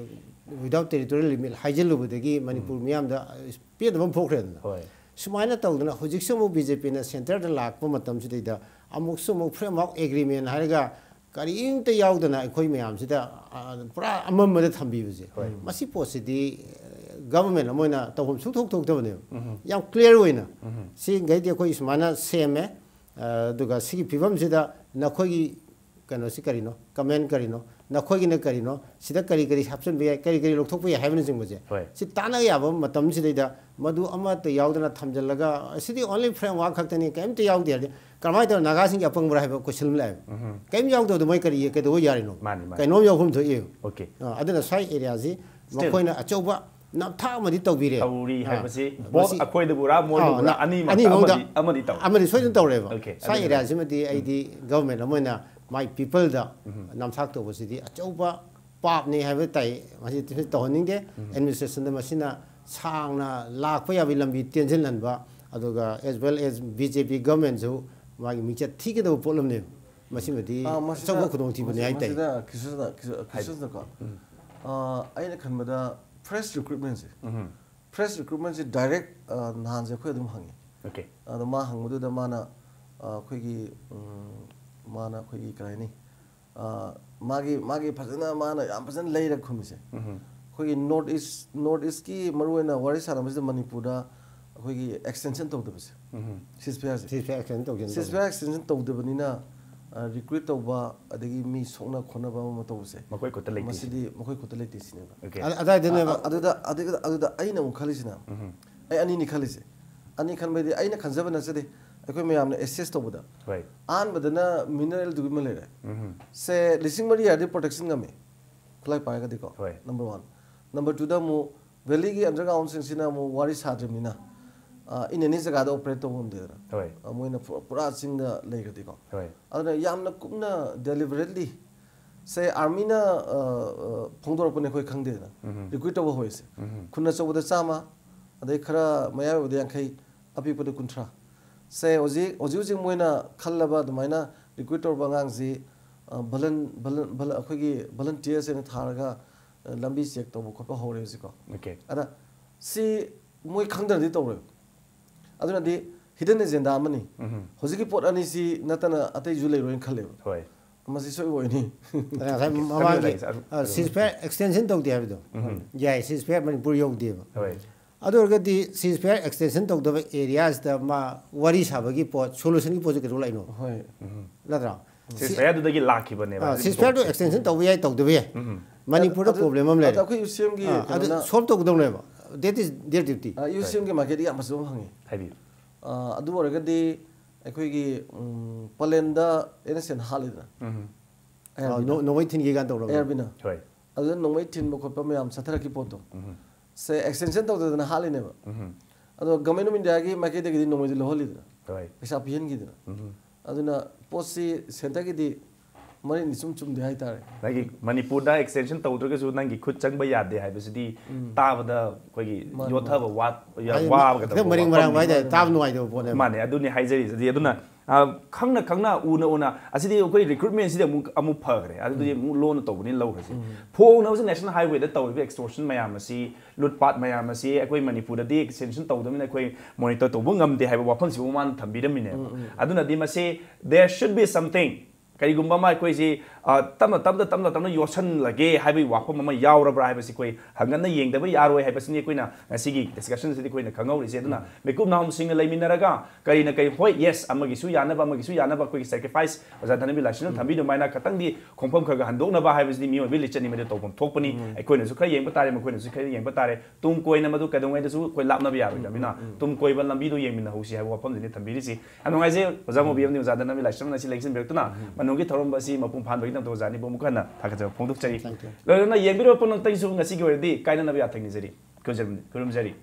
without territorial limit ꯍꯥꯏꯖꯤꯜꯂꯨꯕꯗꯒꯤ ꯃꯅꯤꯄꯨꯔ ꯃꯤꯌꯥꯝꯗ, ꯑ, ꯄꯦꯟꯗꯕ ꯑꯃ ꯐꯥꯎꯈ꯭ꯔꯦꯗꯅ꯫ ꯍꯣꯏ꯫ ꯁꯨꯃꯥꯏꯅ ꯇꯧꯗꯅ ꯍꯧꯖꯤꯛꯁꯨ ꯑꯃꯨꯛ B J P ꯅ centre ꯗ ꯂꯥꯛꯄ ꯃꯇꯝꯁꯤꯗꯩꯗ ꯑꯃꯨꯛꯁꯨ ꯑꯃꯨꯛ framework agreement ꯍꯥꯏꯔꯒ ꯀꯔꯤꯝꯇ ꯌꯥꯎꯗꯅ ꯑꯩꯈꯣꯏ ꯃꯌꯥꯝꯁꯤꯗ, ꯑ, ꯄꯨꯔꯥ ꯑꯃꯝꯕꯗ ꯊꯝꯕꯤꯕꯁꯦ, ꯍꯣꯏ꯫ ꯃꯁꯤ ꯄꯣꯠꯁꯤꯗꯤ, ꯑ, government ꯑꯃ ꯑꯣꯏꯅ ꯇꯧꯐꯝ ꯁꯨꯡꯊꯣꯛ ꯊꯣꯛꯇꯕꯅꯦꯕ꯫ ꯌꯥꯝ clear ꯑꯣꯏꯅ꯫ ꯁꯤꯈꯩꯗꯤ ꯑꯩꯈꯣꯏ ꯁꯨꯃꯥꯏꯅ ꯁꯦꯝꯃꯦ, ꯑ, ꯑꯗꯨꯒ ꯁꯤꯒꯤ ꯐꯤꯕꯝꯁꯤꯗ ꯅꯈꯣꯏꯒꯤ ꯀꯩꯅꯣꯁꯤ ꯀꯔꯤꯅꯣ, comment ꯀꯔꯤꯅꯣ, ꯅꯈꯣꯏꯒꯤꯅ ꯀꯔꯤꯅꯣ, ꯁꯤꯗ ꯀꯔꯤ ꯀꯔꯤ ꯍꯥꯞꯆꯤꯟꯕ ꯌꯥꯏ, ꯀꯔꯤ ꯀꯔꯤ ꯂꯧꯊꯣꯛꯄ ꯌꯥꯏ ꯍꯥꯏꯕꯅꯆꯤꯡꯕꯁꯦ, ꯍꯣꯏ꯫ ꯁꯤ ꯇꯥꯟꯅ ꯌꯥꯕ ꯃꯇꯝꯁꯤꯗꯩꯗ ꯃꯗꯨ ꯑꯃꯠꯇ ꯌꯥꯎꯗꯅ ꯊꯝꯖꯤꯜꯂꯒ, "ꯑꯁꯤꯗꯤ only framework ꯈꯛꯇꯅꯤ, ꯀꯔꯤꯝꯇ ꯌꯥꯎꯗꯦ" ꯍꯥꯏꯔꯗꯤ, ꯀꯔꯝꯍꯥꯏꯅ ꯇꯧꯔ ꯅꯥꯒꯥꯁꯤꯡꯒꯤ ꯑꯄꯪꯕꯔꯥ ꯍꯥꯏꯕ question ꯑꯃ ꯂꯥꯛꯑꯦꯕ꯫ ꯀꯔꯤꯝ ꯌꯥꯎꯗꯕꯗ ꯃꯣꯏ ꯀꯔꯤ, ꯀꯩꯗꯧꯕ ꯌꯥꯔꯤꯅꯣ? ꯃꯥꯅꯤ, ꯃꯥꯅꯤ꯫ ꯀꯩꯅꯣꯝ ꯌꯥꯎꯐꯝ ꯊꯣꯛꯏ꯫ Okay꯫ ꯑ, ꯑꯗꯨꯅ ꯁ꯭ꯋꯥꯏ area ꯁꯤ Still꯫ ꯃꯈꯣꯏꯅ ꯑꯆꯧꯕ ꯅꯝꯊꯥꯛ ꯑꯃꯗꯤ ꯇꯧꯕꯤꯔꯦ꯫ ꯇꯧꯔꯤ ꯑ, ꯍꯥꯏꯕꯁꯤ ꯃꯁꯤ both ꯑꯩꯈꯣꯏꯗꯕꯨꯔꯥ, ꯃꯣꯏꯗꯕꯨꯔꯥ, ꯑ, ꯑꯅꯤꯃꯛꯇ ꯑꯅꯤꯃꯛꯇ ꯑꯃꯗꯤ, ꯑꯃꯗꯤ ꯇꯧꯔꯤ꯫ ꯑꯃꯗꯤ ꯁꯣꯏꯗꯅ ꯇꯧꯔꯦꯕ꯫ Okay, ꯁ꯭ꯋꯥꯏ ꯑꯗꯨꯗꯤ area ꯁꯤꯃꯗꯤ ꯑꯩꯗꯤ government ꯑꯃ ꯑꯣꯏꯅ my people ꯗ ꯅꯝꯊꯥꯛ ꯇꯧꯕꯁꯤꯗꯤ ꯑꯆꯧꯕ ꯄꯥꯞꯅꯤ ꯍꯥꯏꯕ ꯇꯥꯏ꯫ ꯃꯁꯤ ꯇꯧꯍꯟꯅꯤꯡꯗꯦ꯫ Administration ꯗ ꯃꯁꯤꯅ ꯁꯥꯡꯅ ꯂꯥꯛꯄ ꯌꯥꯕꯒꯤ ꯂꯝꯕꯤ ꯇꯦꯟꯁꯤꯜꯍꯟꯕ, ꯑꯗꯨꯒ as well as B J P government ꯁꯨ ꯃꯥꯒꯤ ꯃꯤꯡꯆꯠ ꯊꯤꯒꯗꯕ ꯄꯣꯠꯂꯝꯅꯦꯕ꯫ ꯃꯁꯤꯃꯗꯤ ꯑꯥ, ꯃꯁꯤꯗ, ꯑꯆꯧꯕ ꯈꯨꯗꯣꯡꯊꯤꯕꯅꯤ ꯃꯁꯤ-, ꯍꯥꯏ ꯇꯥꯏ꯫ ꯃꯁꯤꯗ ꯈ꯭ꯔꯤꯁꯇꯅ-, ꯈ꯭ꯔꯤꯁ-, ꯈ꯭ꯔꯤꯁꯇꯅꯀꯣ, ꯑꯥ, ꯑꯩꯅ ꯈꯟꯕꯗ fresh recruitment ꯁꯦ, fresh recruitment ꯁꯦ direct, ꯑꯥ, ꯅꯍꯥꯟꯁꯦ ꯑꯩꯈꯣꯏ ꯑꯗꯨꯝ ꯍꯪꯉꯦ꯫ Okay꯫ ꯑꯗꯣ ꯃꯥ ꯍꯪꯕꯗꯨꯗ ꯃꯥꯅ, ꯑꯥ, ꯑꯩꯈꯣꯏꯒꯤ, ꯎꯝ, ꯃꯥꯅ ꯑꯩꯈꯣꯏꯒꯤ ꯀꯩ ꯍꯥꯏꯅꯤ, ꯑꯥ, ꯃꯥꯒꯤ, ꯃꯥꯒꯤ ꯐꯖꯅ, ꯃꯥꯅ ꯌꯥꯝ ꯐꯖꯅ ꯂꯩꯔ ꯈꯨꯝꯃꯤꯁꯦ, ꯑꯩꯈꯣꯏꯒꯤ North East, North East ꯀꯤ ꯃꯔꯨꯑꯣꯏꯅ ꯋꯥꯔꯤ ꯁꯥꯟꯅꯕꯁꯤꯗ ꯃꯅꯤꯄꯨꯔꯗ ꯑꯩꯈꯣꯏꯒꯤ extension ꯇꯧꯗꯕꯁꯦ, ceasefire ꯁꯦ꯫ Ceasefire extension ꯇꯧꯒꯦꯅ ꯇꯧꯒꯦ꯫ Ceasefire extension ꯇꯧꯗꯕꯅꯤꯅ, ꯑ, recruit ꯇꯧꯕ ꯑꯗꯒꯤ ꯃꯤ ꯁꯣꯛꯅ ꯈꯣꯠꯅꯕ ꯑꯃ ꯑꯃ ꯇꯧꯕꯁꯦ, ꯃꯈꯣꯏ ꯈꯨꯠꯇ ꯂꯩꯇꯦ ꯃꯁꯤꯗꯤ ꯁꯤꯅꯦ꯫ ꯃꯈꯣꯏ ꯈꯨꯠꯇ ꯂꯩꯇꯦ ꯁꯤꯅꯦꯕ꯫ Okay꯫ ꯑ-, ꯑꯗꯥꯏꯗꯅꯦꯕ꯫ ꯑ-, ꯑꯗꯨꯗ, ꯑꯗꯨꯗ, ꯑꯗꯨꯗ ꯑꯩꯅ ꯑꯃꯨꯛ ꯈꯜꯂꯤꯁꯤꯅ, ꯑꯩ ꯑꯅꯤꯅꯤ ꯈꯜꯂꯤꯁꯦ꯫ ꯑꯅꯤ ꯈꯟꯕꯩꯗꯤ ꯑꯩꯅ ꯈꯟꯖꯕ ꯅꯠꯆꯗꯦ, ꯑꯩꯈꯣꯏ ꯃꯌꯥꯝꯅ assess ꯇꯧꯕꯗ꯫ ꯍꯣꯏ꯫ ꯑꯍꯥꯟꯕꯗꯅ mineral ꯗꯨꯒꯤ ꯑꯃ ꯂꯩꯔꯦ꯫ ꯁꯦ ꯂꯤꯁꯤꯡ ꯃꯔꯤ ꯍꯥꯏꯔꯗꯤ protection ꯉꯝꯃꯤ, ꯈꯨꯠꯂꯥꯏ ꯄꯥꯏꯔꯒꯗꯤꯀꯣ꯫ ꯍꯣꯏ꯫ Number one꯫ ꯅꯝꯕꯔ ꯇꯨꯗ ꯑꯃꯨꯛ ꯚꯦꯂꯤꯒꯤ ꯑꯟꯗꯔꯒ꯭ꯔꯥꯎꯟꯁꯤꯡꯁꯤꯅ ꯑꯃꯨꯛ ꯋꯥꯔꯤ ꯁꯥꯗ꯭ꯔꯤꯕꯅꯤꯅ, ꯑ, in any ꯖꯒꯥꯗ ꯑꯣꯄꯔꯦꯠ ꯇꯧꯕ ꯉꯝꯗꯦꯗꯅ꯫ ꯍꯣꯏ ꯑ, ꯃꯣꯏꯅ ꯄꯨ- ꯄꯨꯔꯥ ꯆꯤꯡꯗ ꯂꯩꯈ꯭ꯔꯗꯤꯀꯣ꯫ ꯍꯣꯏ ꯑꯗꯨꯅ ꯌꯥꯝꯅ ꯀꯨꯞꯅ ꯗꯦꯂꯤꯕꯔꯦꯠꯂꯤ ꯁꯦ ꯑꯥꯔꯃꯤꯅ, ꯑ, ꯑ, ꯐꯣꯡꯗꯣꯔꯛꯄꯅꯦ ꯑꯩꯈꯣꯏ ꯈꯪꯗꯦꯗꯅ꯫ ꯎꯝ ꯔꯤꯀ꯭ꯔꯨꯠ ꯇꯧꯕ ꯍꯧꯔꯤꯁꯦ ꯎꯝ ꯈꯨꯟ ꯑꯆꯧꯕꯗ ꯆꯥꯝꯃ, ꯑꯗꯩ ꯈꯔ ꯃꯌꯥꯏ ꯑꯣꯏꯕꯗ ꯌꯥꯡꯈꯩ, ꯑꯄꯤꯛꯄꯗ ꯀꯨꯟꯊ꯭ꯔꯥ꯫ ꯁꯦ ꯍꯧꯖꯤꯛ ꯍꯧꯖꯤꯛ ꯍꯧꯖꯤꯛ ꯃꯣꯏꯅ ꯈꯜꯂꯕ ꯑꯗꯨꯃꯥꯏꯅ ꯔꯤꯀ꯭ꯔꯨꯠ ꯇꯧꯔꯕ ꯑꯉꯥꯡꯁꯤ, ꯑ, ꯚꯂꯟ- ꯚꯂꯟ- ꯚꯂ- ꯑꯩꯈꯣꯏꯒꯤ ꯚꯂꯟꯇꯤꯌꯔꯁ ꯑꯣꯏꯅ ꯊꯥꯔꯒ, ꯑ, ꯂꯝꯕꯤ ꯆꯦꯛ ꯇꯧꯕ ꯈꯣꯠꯄ ꯍꯧꯔꯦ ꯍꯧꯖꯤꯛꯀꯣ꯫ ꯑꯣꯀꯦ ꯑꯗ ꯁꯤ ꯃꯣꯏ ꯈꯪꯗꯅꯗꯤ ꯇꯧꯔꯣꯏꯕ꯫ ꯑꯗꯨꯅꯗꯤ ꯍꯤꯗꯟ ꯑꯦꯖꯦꯟꯗꯥ ꯑꯃꯅꯤ꯫ ꯎꯝ ꯍꯧꯖꯤꯛꯀꯤ ꯄꯣꯠ ꯑꯅꯤꯁꯤ ꯅꯠꯇꯅ ꯑꯇꯩꯁꯨ ꯂꯩꯔꯣꯏꯅ ꯈꯜꯂꯦꯕ꯫ ꯍꯣꯏ ꯃꯁꯤ ꯁꯣꯏꯕ ꯑꯣꯏꯅꯤ꯫ ꯉꯁꯥꯏ ꯇꯞꯅ ꯃꯃꯥꯡꯒꯤ ꯂꯩ, ꯑꯗꯨ- ꯁꯤꯖ ꯐꯌꯥꯔ ꯑꯦꯛꯁꯇꯦꯟꯁꯟ ꯇꯧꯗꯦ ꯍꯥꯏꯕꯗꯣ꯫ ꯎꯝ ꯌꯥꯏ, ꯁꯤꯖ ꯐꯌꯥꯔ ꯃꯅꯤꯄꯨꯔ ꯌꯧꯗꯦꯕ꯫ ꯍꯣꯏ ꯑꯗꯨ ꯑꯣꯏꯔꯒꯗꯤ ꯁꯤꯖ ꯐꯌꯥꯔ ꯑꯦꯛꯁꯇꯦꯟꯁꯟ ꯇꯧꯗꯕ ꯑꯦꯔꯤꯌꯥꯁꯤꯗ ꯃꯥ ꯋꯥꯔꯤ ꯁꯥꯕꯒꯤ ꯄꯣꯠ, ꯁꯣꯂꯨꯁꯟꯒꯤ ꯄꯣꯠꯁꯦ ꯀꯩꯗꯧ ꯂꯥꯛꯏꯅꯣ? ꯍꯣꯏ꯫ ꯅꯠꯇ꯭ꯔꯣ? ꯁꯤꯖ ꯐꯌꯥꯔꯗꯨꯗꯒꯤ ꯂꯥꯛꯈꯤꯕꯅꯦꯕ ꯁꯤꯖ ꯐꯌꯥꯔꯗꯨ ꯑꯦꯛꯁꯇꯦꯟꯁꯟ ꯇꯧꯕ ꯌꯥꯏ, ꯇꯧꯗꯕ ꯌꯥꯏ꯫ ꯎꯝ ꯃꯅꯤꯄꯨꯔꯗ ꯑꯗꯨ- ꯄ꯭ꯔꯣꯕ꯭ꯂꯦꯝ ꯑꯃ ꯂꯩꯔꯦ꯫ ꯑꯗꯣ ꯑꯩꯈꯣꯏ ꯌꯨ ꯁꯤ ꯑꯦꯝꯒꯤ ꯑꯥ, ꯑꯗꯨ ꯀꯩꯅꯣꯅ ꯁꯣꯜꯕ ꯇꯧꯒꯗꯧꯅꯦꯕ꯫ That is their duty. U C ꯑꯦꯝꯒꯤ ꯃꯥꯏꯀꯩꯗꯒꯤ ꯌꯥꯝ ꯐꯖꯕ ꯑꯃ ꯍꯪꯉꯤ꯫ ꯍꯥꯏꯕꯤꯌꯨ ꯑ, ꯑꯗꯨ ꯑꯣꯏꯔꯒꯗꯤ ꯑꯩꯈꯣꯏꯒꯤ, ꯎꯝ, ꯄꯂꯦꯟꯗ ꯑꯦꯟ ꯑꯦꯁ ꯑꯦꯟ ꯍꯥꯠꯂꯤꯗꯅ꯫ ꯎꯝ ꯑꯥꯏ ꯑꯥꯔ ꯑꯥ, ꯕꯤꯅ꯫ ꯅꯣ- ꯅꯣꯡꯃꯩ ꯊꯤꯟꯒꯦ ꯀꯥꯏꯅ ꯇꯧꯔꯒ꯫ ꯑꯥꯏ ꯑꯥꯔ ꯕꯤꯅ꯫ ꯍꯣꯏ ꯑꯗꯨꯗ ꯅꯣꯡꯃꯩ ꯊꯤꯟꯕ ꯈꯣꯠꯄ ꯃꯌꯥꯝ ꯆꯠꯊꯔꯛꯈꯤ ꯄꯣꯠꯇꯣ꯫ ꯎꯝ ꯁꯦ ꯑꯦꯛꯁꯇꯦꯟꯁꯟ ꯇꯧꯗꯗꯅ ꯍꯥꯠꯂꯤꯅꯦꯕ꯫ ꯎꯝ ꯑꯗꯣ ꯒꯃꯦꯟ ꯑꯣꯐ ꯏꯟꯗꯤꯌꯥꯒꯤ ꯃꯥꯏꯀꯩꯗꯒꯤꯗꯤ ꯅꯣꯡꯃꯩꯗꯤ ꯂꯧꯍꯜꯂꯤꯗꯅ꯫ ꯍꯣꯏ ꯄꯩꯁꯥ ꯄꯤꯍꯟꯈꯤꯗꯅ꯫ ꯎꯝ ꯑꯗꯨꯅ ꯄꯣꯠꯁꯤ ꯁꯦꯟꯇꯔꯒꯤꯗꯤ ꯃꯔꯤꯟ ꯏꯆꯨꯝ ꯆꯨꯝꯗꯦ ꯍꯥꯏꯇꯥꯔꯦ꯫ ꯅꯪꯒꯤ ꯃꯅꯤꯄꯨꯔꯗ ꯑꯦꯛꯁꯇꯦꯟꯁꯟ ꯇꯧꯗ꯭ꯔꯒꯁꯨ ꯅꯪꯒꯤ ꯈꯨꯠ ꯆꯪꯕ ꯌꯥꯗꯦ ꯍꯥꯏꯕꯁꯤꯗꯤ ꯎꯝ꯫ ꯇꯥꯕꯗ ꯑꯩꯈꯣꯏꯒꯤ ꯃꯥꯅꯤ, ꯌꯣꯠꯊꯕ ꯍꯥꯏꯗꯤ ꯋꯥꯒꯗꯕ ꯈꯔ ꯃꯔꯤꯡ ꯃꯔꯥꯡ ꯋꯥꯐꯝꯅꯤ꯫ ꯍꯥꯏꯇꯥꯔꯦ, ꯇꯥꯕ ꯅꯨꯡꯉꯥꯏꯇꯕ ꯄꯣꯠꯅꯦꯕ꯫ ꯃꯥꯅꯦ, ꯑꯗꯨꯅꯤ ꯍꯥꯏꯖꯔꯤꯁꯤꯗꯤ꯫ ꯑꯗꯨꯅ ꯑ, ꯈꯪꯅ ꯈꯪꯅ, ꯎꯅ ꯎꯅ, ꯑꯁꯤꯗꯤ ꯑꯩꯈꯣꯏ ꯔꯤꯀ꯭ꯔꯨꯠꯃꯦꯟꯁꯤꯗꯤ ꯑꯃꯨꯛ ꯑꯃꯨꯛ ꯐꯈ꯭ꯔꯦ꯫ ꯑꯗꯨꯗꯤ ꯑꯃꯨꯛ ꯂꯣꯟꯅ ꯇꯧꯕꯅꯤꯅ ꯂꯧꯈ꯭ꯔꯁꯤ꯫ ꯐꯣꯡꯅ ꯍꯧꯖꯤꯛ ꯅꯦꯁꯅꯦꯜ ꯍꯥꯏꯋꯦꯗ ꯇꯧꯔꯤꯕ ꯑꯦꯛꯁꯇꯣꯔꯁꯟ ꯃꯌꯥꯝ ꯑꯁꯤ, ꯂꯨꯠꯄꯥꯠ ꯃꯌꯥꯝ ꯑꯁꯤ ꯑꯩꯈꯣꯏ ꯃꯅꯤꯄꯨꯔꯗꯗꯤ ꯁꯦꯡꯁꯟ ꯇꯧꯗꯕꯅꯤꯅ ꯑꯩꯈꯣꯏ ꯃꯣꯅꯤꯇꯔ ꯇꯧꯕ ꯉꯝꯗꯦ ꯍꯥꯏꯕ ꯋꯥꯐꯝꯁꯤꯕꯨ ꯃꯥꯅ ꯊꯝꯕꯤꯔꯝꯃꯤꯅꯦꯕ꯫ ꯑꯗꯨꯅꯗꯤ ꯃꯁꯤ there should be something, ꯀꯔꯤꯒꯨꯝꯕ ꯑꯃ ꯑꯩꯈꯣꯏꯁꯤ, ꯑ, ꯇꯞꯅ ꯇꯞꯅ ꯇꯞꯅ ꯇꯞꯅ ꯌꯣꯠꯁꯟꯂꯒꯦ ꯍꯥꯏꯕꯒꯤ ꯋꯥꯐꯝ ꯑꯃ ꯌꯥꯎꯔꯕ꯭ꯔꯥ ꯍꯥꯏꯕꯁꯤ ꯑꯩꯈꯣꯏ ꯍꯪꯒꯠꯅ ꯌꯦꯡꯗꯕ ꯌꯥꯔꯣꯏ ꯍꯥꯏꯕꯁꯤꯅꯤ ꯑꯩꯈꯣꯏꯅ ꯉꯁꯤꯒꯤ ꯗꯤꯁꯀꯁꯟꯁꯤꯗ ꯑꯩꯈꯣꯏꯅ ꯈꯪꯍꯧꯔꯤꯁꯦ꯫ ꯑꯗꯨꯅ ꯃꯤꯀꯨꯞ ꯅꯥꯍꯨꯝꯁꯤꯡꯅ ꯂꯩꯃꯤꯟꯅꯔꯒ ꯀꯔꯤꯅ ꯀꯔꯤ, ꯍꯣꯏ, ꯌꯦꯁ, ꯑꯃꯒꯤꯁꯨ ꯌꯥꯅꯕ, ꯑꯃꯒꯤꯁꯨ ꯌꯥꯅꯕ, ꯑꯩꯈꯣꯏꯒꯤ ꯁꯦꯀ꯭ꯔꯤꯐꯥꯏꯁ ꯑꯣꯖꯥ ꯙꯅꯕꯤꯔ ꯂꯥꯏꯁ꯭ꯔꯝꯅ ꯊꯝꯕꯤꯗꯨꯃꯥꯏꯅ ꯈꯇꯪꯗꯤ ꯈꯣꯡꯐꯝ ꯈꯔ ꯈꯔ ꯍꯟꯗꯣꯛꯅꯕ ꯍꯥꯏꯕꯁꯤꯗꯤ ꯃꯤꯑꯣꯏꯕꯒꯤ ꯂꯤꯆꯠꯅꯤ, ꯃꯗꯨ ꯇꯧꯐꯝ ꯊꯣꯛꯄꯅꯤ꯫ ꯑꯩꯈꯣꯏꯅꯁꯨ ꯈꯔ ꯌꯦꯡꯕ ꯇꯥꯔꯦ, ꯃꯈꯣꯏꯅꯁꯨ ꯈꯔ ꯌꯦꯡꯕ ꯇꯥꯔꯦ꯫ ꯇꯨꯡ ꯀꯣꯏꯅ ꯃꯗꯨ ꯀꯩꯗꯧꯉꯩꯗꯁꯨ ꯑꯩꯈꯣꯏ ꯂꯥꯞꯅꯕ ꯌꯥꯔꯣꯏꯗꯕꯅꯤꯅ ꯇꯨꯡ ꯀꯣꯏꯕ ꯂꯝꯕꯤꯗꯨ ꯌꯦꯡꯃꯤꯟꯅꯍꯧꯁꯤ ꯍꯥꯏꯕ ꯋꯥꯐꯝꯁꯤꯅꯤ ꯊꯝꯕꯤꯔꯤꯁꯤ꯫ ꯌꯥꯝ ꯅꯨꯡꯉꯥꯏꯖꯩ ꯑꯣꯖꯥ ꯃꯣꯕꯤ ꯑꯃꯗꯤ ꯑꯣꯖꯥ ꯙꯅꯕꯤꯔ ꯂꯥꯏꯁ꯭ꯔꯝꯅ ꯑꯁꯤ ꯂꯦꯡꯁꯤꯟꯕꯤꯔꯛꯇꯨꯅ ꯒꯤ ꯊꯧꯔꯝ ꯑꯁꯤ ꯃꯄꯨꯡ ꯐꯥꯍꯟꯕꯒꯤꯗꯃꯛꯇ ꯑꯣꯖꯥ ꯑꯅꯤꯕꯨ ꯑꯃꯨꯛ ꯍꯟꯅ ꯊꯥꯒꯠꯆꯕ ꯐꯣꯡꯗꯣꯛꯆꯔꯤ꯫ Thank you. ꯂꯣꯏꯅꯅ ꯌꯦꯡꯕꯤꯔꯕ ꯄꯨꯝꯅꯃꯛꯇꯒꯤꯁꯨ ꯉꯁꯤꯒꯤ ꯑꯣꯏꯅꯗꯤ ꯀꯥꯏꯅꯅꯕ ꯌꯥꯊꯪ ꯅꯤꯖꯔꯤ꯫ ꯈꯨꯔꯨꯝꯖꯔꯤ꯫